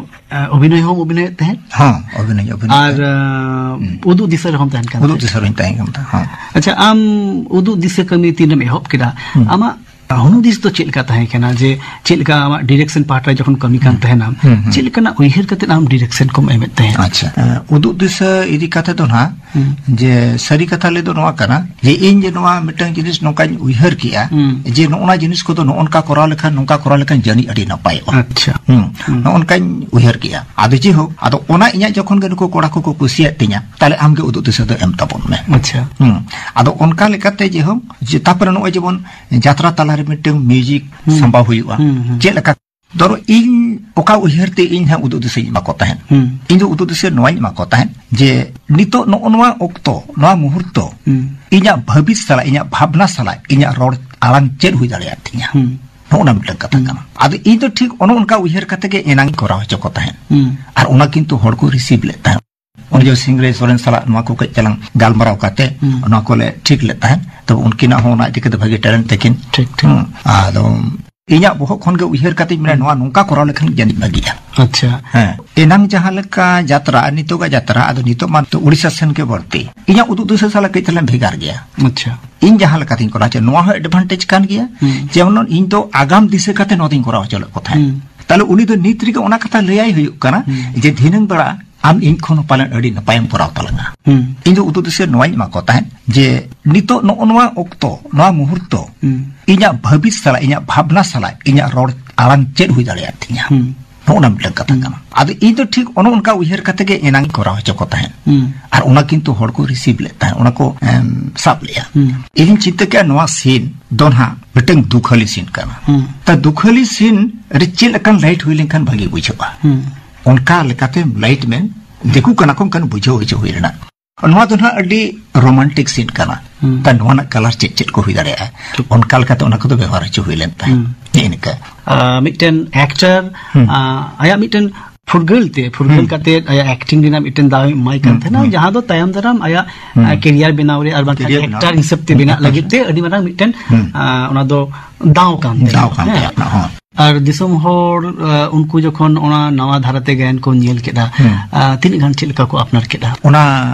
ᱮ, ᱚᱵᱷᱤᱱᱚᱭ ᱦᱚᱸᱢ ᱚᱵᱷᱤᱱᱚᱭᱮᱫ ᱛᱟᱦᱮᱸᱫ? ᱦᱚᱸ, ᱚᱵᱷᱤᱱᱚᱭ, ᱚᱵᱷᱤᱱᱚᱭ ᱮᱫ ᱟᱨ, ᱛᱟᱦᱮᱸᱫ᱾ ᱟ, ᱦᱩᱸ᱾ ᱩᱫᱩᱜ ᱫᱤᱥᱟᱹ ᱨᱮᱦᱚᱸᱢ ᱛᱟᱦᱮᱱ ᱠᱟᱱ ᱩᱫᱩᱜ ᱛᱟᱦᱮᱸᱫ? ᱫᱤᱥᱟᱹ ᱨᱮᱦᱚᱸᱧ ᱛᱟᱦᱮᱸ ᱠᱟᱱ ᱛᱟᱦᱮᱸᱫ, ᱦᱚᱸ᱾ ᱟᱪᱪᱷᱟ, ᱟᱢ ᱩᱫᱩᱜ ᱫᱤᱥᱟᱹ ᱠᱟᱹᱢᱤ ᱛᱤᱱᱨᱮᱢ ᱮᱦᱚᱵ ᱠᱮᱫᱟ? ᱦᱩᱸ᱾ ᱟᱢᱟᱜ ᱦᱩᱱᱩ ᱫᱤᱥ ᱫᱚ ᱪᱮᱫ ᱞᱮᱠᱟ ᱛᱟᱦᱮᱸ ᱠᱟᱱᱟ? ᱡᱮ ᱪᱮᱫ ᱞᱮᱠᱟ ᱟᱢᱟᱜ direction ᱯᱟᱦᱴᱟ ᱨᱮ ᱡᱚᱠᱷᱚᱱ ᱠᱟᱹᱢᱤ ᱠᱟᱱ ᱦᱩᱸ᱾ ᱛᱟᱦᱮᱱᱟᱢ, ᱦᱩᱸ, ᱦᱩᱸ᱾ ᱪᱮᱫ ᱞᱮᱠᱟᱱᱟᱜ ᱩᱭᱦᱟᱹᱨ ᱠᱟᱛᱮ ᱟᱢ direction ᱠᱚᱢ ᱮᱢᱮᱫ ᱛᱟᱦᱮᱸᱫ? ᱟᱪᱪᱷᱟ, ᱮ, ᱩᱫᱩᱜ ᱫᱤᱥᱟᱹ ᱤᱫᱤ ᱠᱟᱛᱮ ᱫᱚ ᱱᱟᱦᱟᱜ, ᱦᱩᱸ᱾ ᱡᱮ ᱥᱟᱹᱨᱤ ᱠᱟᱛᱷᱟ ᱞᱟᱹᱭ ᱫᱚ ᱱᱚᱣᱟ ᱠᱟᱱᱟ, ᱡᱮ ᱤᱧ ᱡᱮ ᱱᱚᱣᱟ ᱢᱤᱫᱴᱟᱝ ᱡᱤᱱᱤᱥ ᱱᱚᱝᱠᱟᱧ ᱩᱭᱦᱟᱹᱨ ᱠᱮᱜᱼᱟ, ᱦᱩᱸ᱾ ᱡᱮ ᱱᱚᱜᱼᱚ ᱱᱟ ᱡᱤᱱᱤᱥ ᱠᱚᱫᱚ ᱱᱚᱜᱼᱚ ᱱᱚᱝᱠᱟ ᱠᱚᱨᱟᱣ ᱞᱮᱠᱷᱟᱱ, ᱱᱚᱝᱠᱟ ᱠᱚᱨᱟᱣ ᱞᱮᱠᱷᱟᱱ ᱡᱟᱹᱱᱤᱡ ᱟᱹᱰᱤ ᱱᱟᱯᱟᱭᱚᱜᱼᱟ᱾ ᱟᱪᱪᱷᱟ᱾ ᱦᱩᱸ᱾ ᱦᱩᱸ᱾ ᱱᱚᱜᱼᱚ ᱱᱚᱝᱠᱟᱧ ᱩᱭᱦᱟᱹᱨ ᱠᱮᱜᱼᱟ᱾ ᱟᱫᱚ ᱡᱮᱦᱳᱠ, ᱟᱫᱚ ᱚᱱᱟ ᱤᱧᱟᱹᱜ ᱡᱚᱠᱷᱚᱱ ᱜᱮ ᱱᱩᱠᱩ ᱠᱚᱲᱟ ᱠᱚᱠᱚ ᱠᱩᱥᱤᱭᱟᱜ ᱛᱤᱧᱟ, ᱛᱟᱦᱞᱮ ᱟᱢ ᱜᱮ ᱩᱫᱩᱜ ᱫᱤᱥᱟᱹ ᱫᱚ ᱮᱢ ᱛᱟᱵᱚᱱ ᱢᱮ᱾ ᱟᱪᱪᱷᱟ᱾ ᱦᱩᱸ᱾ ᱟᱫᱚ ᱚᱱᱠᱟ ᱞᱮᱠᱟᱛᱮ ᱡᱮᱦᱳᱠ, ᱡᱮ ᱛᱟᱯᱚᱨᱮ ᱱᱚᱜᱼᱚᱭ ᱡᱮᱢᱚᱱ ᱡᱟᱛᱨᱟ ᱛᱟᱞᱟ ᱨᱮ ᱢᱤᱫᱴᱟᱝ music ᱦᱩᱸ᱾ ᱥᱟᱢᱵᱟᱣ ᱦᱩᱭᱩᱜᱼᱟ᱾ ᱦᱩᱸ, ᱦᱩᱸ᱾ ᱪᱮᱫ ᱞᱮᱠᱟ? ᱫᱷᱚᱨᱚ, ᱤᱧ ᱚᱠᱟ ᱩᱭᱦᱟᱹᱨ ᱛᱮ ᱤᱧ ᱦᱟᱸᱜ ᱩᱫᱩᱜ ᱫᱤᱥᱟᱹᱧ ᱮᱢᱟ ᱠᱚ ᱛᱟᱦᱮᱸᱫ? ᱦᱩᱸ᱾ ᱤᱧ ᱫᱚ ᱩᱫᱩᱜ ᱫᱤᱥᱟᱹ ᱱᱚᱣᱟᱧ ᱮᱢᱟ ᱠᱚ ᱛᱟᱦᱮᱸᱫ ᱡᱮ ᱱᱤᱛᱚᱜ ᱱᱚᱜᱼᱚ ᱱᱚᱣᱟ ᱚᱠᱛᱚ, ᱱᱚᱣᱟ ᱢᱩᱦᱩᱨᱛᱚ, ᱦᱩᱸ᱾ ᱤᱧᱟᱹᱜ ᱵᱷᱟᱹᱵᱤᱛ ᱥᱟᱞᱟᱜ, ᱤᱧᱟᱹᱜ ᱵᱷᱟᱵᱽᱱᱟ ᱥᱟᱞᱟᱜ, ᱤᱧᱟᱹᱜ ᱨᱚᱲ ᱟᱲᱟᱝ ᱪᱮᱫ ᱦᱩᱭ ᱫᱟᱲᱮᱭᱟᱜ ᱛᱤᱧᱟ? ᱦᱩᱸ᱾ ᱱᱚᱜᱼᱚ ᱱᱟ ᱢᱤᱫᱴᱟᱝ ᱠᱟᱛᱷᱟ ᱦᱩᱸ᱾ ᱠᱟᱱᱟ᱾ ᱟᱫᱚ ᱤᱧ ᱫᱚ ᱴᱷᱤᱠ ᱚᱱᱮ ᱚᱱᱠᱟ ᱩᱭᱦᱟᱹᱨ ᱠᱟᱛᱮ ᱜᱮ ᱮᱱᱟᱝ ᱤᱧ ᱠᱚᱨᱟᱣ ᱦᱚᱪᱚ ᱠᱚ ᱛᱟᱦᱮᱸᱫ᱾ ᱦᱩᱸ᱾ ᱟᱨ ᱚᱱᱟ ᱠᱤᱱᱛᱩ ᱦᱚᱲ ᱠᱚ receive ᱞᱮᱫ ᱛᱟᱦᱮᱸᱫ᱾ ᱚᱱᱮ ᱡᱮ ᱥᱤᱝᱨᱟᱹᱭ ᱥᱚᱨᱮᱱ ᱥᱟᱞᱟᱜ ᱱᱚᱣᱟ ᱠᱚ ᱠᱟᱹᱡ ᱪᱟᱞᱟᱝ ᱜᱟᱞᱢᱟᱨᱟᱣ ᱠᱟᱛᱮ ᱦᱩᱸ᱾ ᱱᱚᱣᱟ ᱠᱚᱞᱮ ᱴᱷᱤᱠ ᱞᱮᱫ ᱛᱟᱦᱮᱸᱫ᱾ ᱛᱚᱵᱮ ᱩᱱᱠᱤᱱᱟᱜ ᱦᱚᱸ ᱚᱱᱟ ᱤᱫᱤ ᱠᱟᱛᱮ ᱵᱷᱟᱹᱜᱤ talent ᱛᱟᱹᱠᱤᱱ᱾ ᱴᱷᱤᱠ, ᱴᱷᱤᱠ᱾ ᱦᱩᱸ᱾ ᱟᱫᱚ ᱤᱧᱟᱹᱜ ᱵᱚᱦᱚᱜ ᱠᱷᱚᱱ ᱜᱮ ᱩᱭᱦᱟᱹᱨ ᱠᱟᱛᱮᱧ ᱢᱮᱱᱟ, ᱦᱩᱸ᱾ ᱱᱚᱣᱟ ᱱᱚᱝᱠᱟ ᱠᱚᱨᱟᱣ ᱞᱮᱠᱷᱟᱱ ᱡᱟᱹᱱᱤᱡ ᱵᱷᱟᱹᱜᱤᱜᱼᱟ᱾ ᱟᱪᱪᱷᱟ᱾ ᱦᱮᱸ᱾ ᱮᱱᱟᱝ ᱡᱟᱦᱟᱸ ᱞᱮᱠᱟ ᱡᱟᱛᱨᱟ ᱟᱨ ᱱᱤᱛᱚᱜᱟᱜ ᱡᱟᱛᱨᱟ, ᱟᱫᱚ ᱱᱤᱛᱚᱜ ᱢᱟ ᱛᱚ ᱩᱲᱤᱥᱥᱟ ᱥᱮᱱ ᱜᱮ ᱵᱟᱹᱲᱛᱤ᱾ ᱤᱧᱟᱹᱜ ᱩᱫᱩᱜ ᱫᱤᱥᱟᱹ ᱥᱟᱞᱟᱜ ᱠᱟᱹᱡ ᱛᱟᱞᱟᱝ ᱵᱷᱮᱜᱟᱨ ᱜᱮᱭᱟ᱾ ᱟᱪᱪᱷᱟ᱾ ᱤᱧ ᱡᱟᱦᱟᱸ ᱞᱮᱠᱟᱛᱤᱧ ᱠᱚᱨᱟᱣ ᱦᱚᱪᱚ, ᱱᱚᱣᱟ ᱦᱚᱸ advantage ᱠᱟᱱ ᱜᱮᱭᱟ᱾ ᱦᱩᱸ᱾ ᱡᱮᱢᱚᱱ ᱤᱧ ᱫᱚ ᱟᱜᱟᱢ ᱫᱤᱥᱟᱹ ᱠᱟᱛᱮ ᱱᱚᱣᱟ ᱫᱚᱧ ᱠᱚᱨᱟᱣ ᱦᱚᱪᱚ ᱞᱮᱫ ᱠᱚ ᱛᱟᱦᱮᱸᱫ᱾ ᱦᱩᱸ᱾ ᱛᱟᱦᱞᱮ ᱩᱱᱤ ᱫᱚ ᱱᱤᱛ ᱨᱮᱜᱮ ᱚᱱᱟ ᱠᱟᱛᱷᱟ ᱞᱟᱹᱭᱟᱭ ᱦᱩᱭᱩᱜ ᱠᱟᱱᱟ ᱦᱩᱸ᱾ ᱡᱮ ᱫᱷᱤᱱᱟᱹᱝ ᱵᱮᱲᱟ ᱟᱢ ᱤᱧ ᱠᱷᱚᱱ ᱦᱚᱸ ᱯᱟᱞᱮᱱ ᱟᱹᱰᱤ ᱱᱟᱯᱟᱭᱮᱢ ᱠᱚᱨᱟᱣ ᱛᱟᱞᱟᱝᱟ᱾ ᱦᱩᱸ᱾ ᱤᱧ ᱫᱚ ᱩᱫᱩᱜ ᱫᱤᱥᱟᱹ ᱱᱚᱣᱟᱧ ᱮᱢᱟ ᱠᱚ ᱛᱟᱦᱮᱸᱫ ᱡᱮ ᱱᱤᱛᱚᱜ ᱱᱚᱜᱼᱚ ᱱᱚᱣᱟ ᱚᱠᱛᱚ, ᱱᱚᱣᱟ ᱢᱩᱦᱩᱨᱛᱚ, ᱦᱩᱸ᱾ ᱤᱧᱟᱹᱜ ᱵᱷᱟᱹᱵᱤᱛ ᱥᱟᱞᱟᱜ, ᱤᱧᱟᱹᱜ ᱵᱷᱟᱵᱽᱱᱟ ᱥᱟᱞᱟᱜ, ᱤᱧᱟᱹᱜ ᱨᱚᱲ ᱟᱲᱟᱝ ᱪᱮᱫ ᱦᱩᱭ ᱫᱟᱲᱮᱭᱟᱜ ᱛᱤᱧᱟ᱾ ᱦᱩᱸ᱾ ᱱᱚᱜᱼᱚ ᱱᱟ ᱢᱤᱫᱴᱟᱝ ᱠᱟᱛᱷᱟ ᱦᱩᱸ᱾ ᱠᱟᱱᱟ᱾ ᱟᱫᱚ ᱤᱧ ᱫᱚ ᱴᱷᱤᱠ ᱚᱱᱮ ᱚᱱᱠᱟ ᱩᱭᱦᱟᱹᱨ ᱠᱟᱛᱮ ᱜᱮ ᱮᱱᱟᱝ ᱤᱧ ᱠᱚᱨᱟᱣ ᱦᱚᱪᱚ ᱠᱚ ᱛᱟᱦᱮᱸᱫ᱾ ᱦᱩᱸ᱾ ᱟᱨ ᱚᱱᱟ ᱠᱤᱱᱛᱩ ᱦᱚᱲ ᱠᱚ receive ᱞᱮᱫ ᱛᱟᱦᱮᱸᱫ, ᱚᱱᱟ ᱠᱚ, ᱮᱢ, ᱥᱟᱵ ᱞᱮᱫᱼᱟ᱾ ᱦᱩᱸ᱾ ᱤᱧᱤᱧ ᱪᱤᱱᱛᱟᱹ ᱠᱮᱜᱼᱟ, ᱱᱚᱣᱟ scene ᱫᱚ ᱱᱟᱦᱟᱜ ᱢᱤᱫᱴᱟᱝ ᱫᱩᱠᱷᱟᱹᱞᱤ scene ᱠᱟᱱᱟ᱾ ᱦᱩᱸ᱾ ᱛᱟ ᱫᱩᱠᱷᱟᱹᱞᱤ scene ᱨᱮ ᱪᱮᱫ ᱞᱮᱠᱟᱱ light ᱦᱩᱭ ᱞᱮᱱᱠᱷᱟᱱ ᱵᱷᱟᱜᱮ ᱵᱩᱡᱷᱟᱹᱜᱼᱟ? ᱦᱩᱸ᱾ ᱚᱱᱠᱟ ᱞᱮᱠᱟᱛᱮ light ᱢᱮ, ᱫᱤᱠᱩ ᱠᱟᱱᱟ ᱠᱚ, ᱚᱱᱠᱟᱱ ᱵᱩᱡᱷᱟᱹᱣ ᱦᱚᱪᱚ ᱦᱩᱭ ᱞᱮᱱᱟ᱾ ᱱᱚᱣᱟ ᱫᱚ ᱱᱟᱦᱟᱜ ᱟᱹᱰᱤ romantic scene ᱠᱟᱱᱟ᱾ ᱦᱩᱸ᱾ ᱛᱟ ᱱᱚᱣᱟ ᱨᱮᱱᱟᱜ colour ᱪᱮᱫ ᱪᱮᱫ ᱠᱚ ᱦᱩᱭ ᱫᱟᱲᱮᱭᱟᱜᱼᱟ? ᱴᱷᱤᱠ᱾ ᱚᱱᱠᱟ ᱞᱮᱠᱟᱛᱮ ᱚᱱᱟ ᱠᱚᱫᱚ ᱵᱮᱵᱚᱦᱟᱨ ᱦᱚᱪᱚ ᱦᱩᱭ ᱞᱮᱱ ᱛᱟᱦᱮᱸᱫ᱾ ᱦᱩᱸ᱾ ᱱᱮᱜᱼᱮ ᱱᱤᱝᱠᱟᱹ᱾ ᱟᱨ ᱢᱤᱫᱴᱮᱱ actor, ᱦᱩᱸ᱾ ᱟᱸ, ᱟᱭᱟᱜ ᱢᱤᱫᱴᱮᱱ ᱯᱷᱩᱨᱜᱟᱹᱞ ᱛᱮ, ᱯᱷᱩᱨᱜᱟᱹᱞ ᱦᱩᱸ᱾ ᱠᱟᱛᱮ ᱟᱭᱟᱜ acting ᱨᱮᱱᱟᱜ ᱢᱤᱫᱴᱮᱱ ᱫᱟᱣ ᱮ ᱮᱢᱟᱭ ᱠᱟᱱ ᱦᱩᱸ, ᱛᱟᱦᱮᱱᱟ, ᱦᱩᱸ᱾ ᱡᱟᱦᱟᱸ ᱫᱚ ᱛᱟᱭᱚᱢ ᱫᱟᱨᱟᱢ ᱟᱭᱟᱜ, ᱦᱩᱸ᱾ ᱟᱸ, career ᱵᱮᱱᱟᱣ ᱨᱮ ᱟᱨ ᱵᱟᱝᱠᱷᱟᱱ career ᱵᱮᱱᱟᱣ᱾ Actor ᱦᱤᱥᱟᱹᱵ ᱛᱮ ᱵᱮᱱᱟᱜ ᱦᱩᱸ᱾ ᱞᱟᱹᱜᱤᱫ ᱛᱮ ᱟᱹᱰᱤ ᱢᱟᱨᱟᱝ ᱢᱤᱫᱴᱮᱱ, ᱦᱩᱸ᱾ ᱟᱸ, ᱚᱱᱟ ᱫᱚ ᱫᱟᱣ ᱠᱟᱱ ᱛᱟᱭᱟ᱾ ᱫᱟᱣ ᱠᱟᱱ ᱦᱮᱸ᱾ ᱛᱟᱭᱟ, ᱦᱚᱸ᱾ ᱟᱨ ᱫᱤᱥᱚᱢ ᱦᱚᱲ, ᱟᱸ, ᱩᱱᱠᱩ ᱡᱚᱠᱷᱚᱱ ᱚᱱᱟ ᱱᱟᱣᱟ ᱫᱷᱟᱨᱟᱛᱮ ᱜᱟᱭᱟᱱ ᱠᱚ ᱧᱮᱞ ᱠᱮᱫᱟ, ᱦᱩᱸ᱾ ᱟᱸ, ᱛᱤᱱᱟᱹᱜ ᱜᱟᱱ ᱪᱮᱫ ᱞᱮᱠᱟ ᱠᱚ ᱟᱯᱱᱟᱨ ᱠᱮᱫᱟ? ᱚᱱᱟ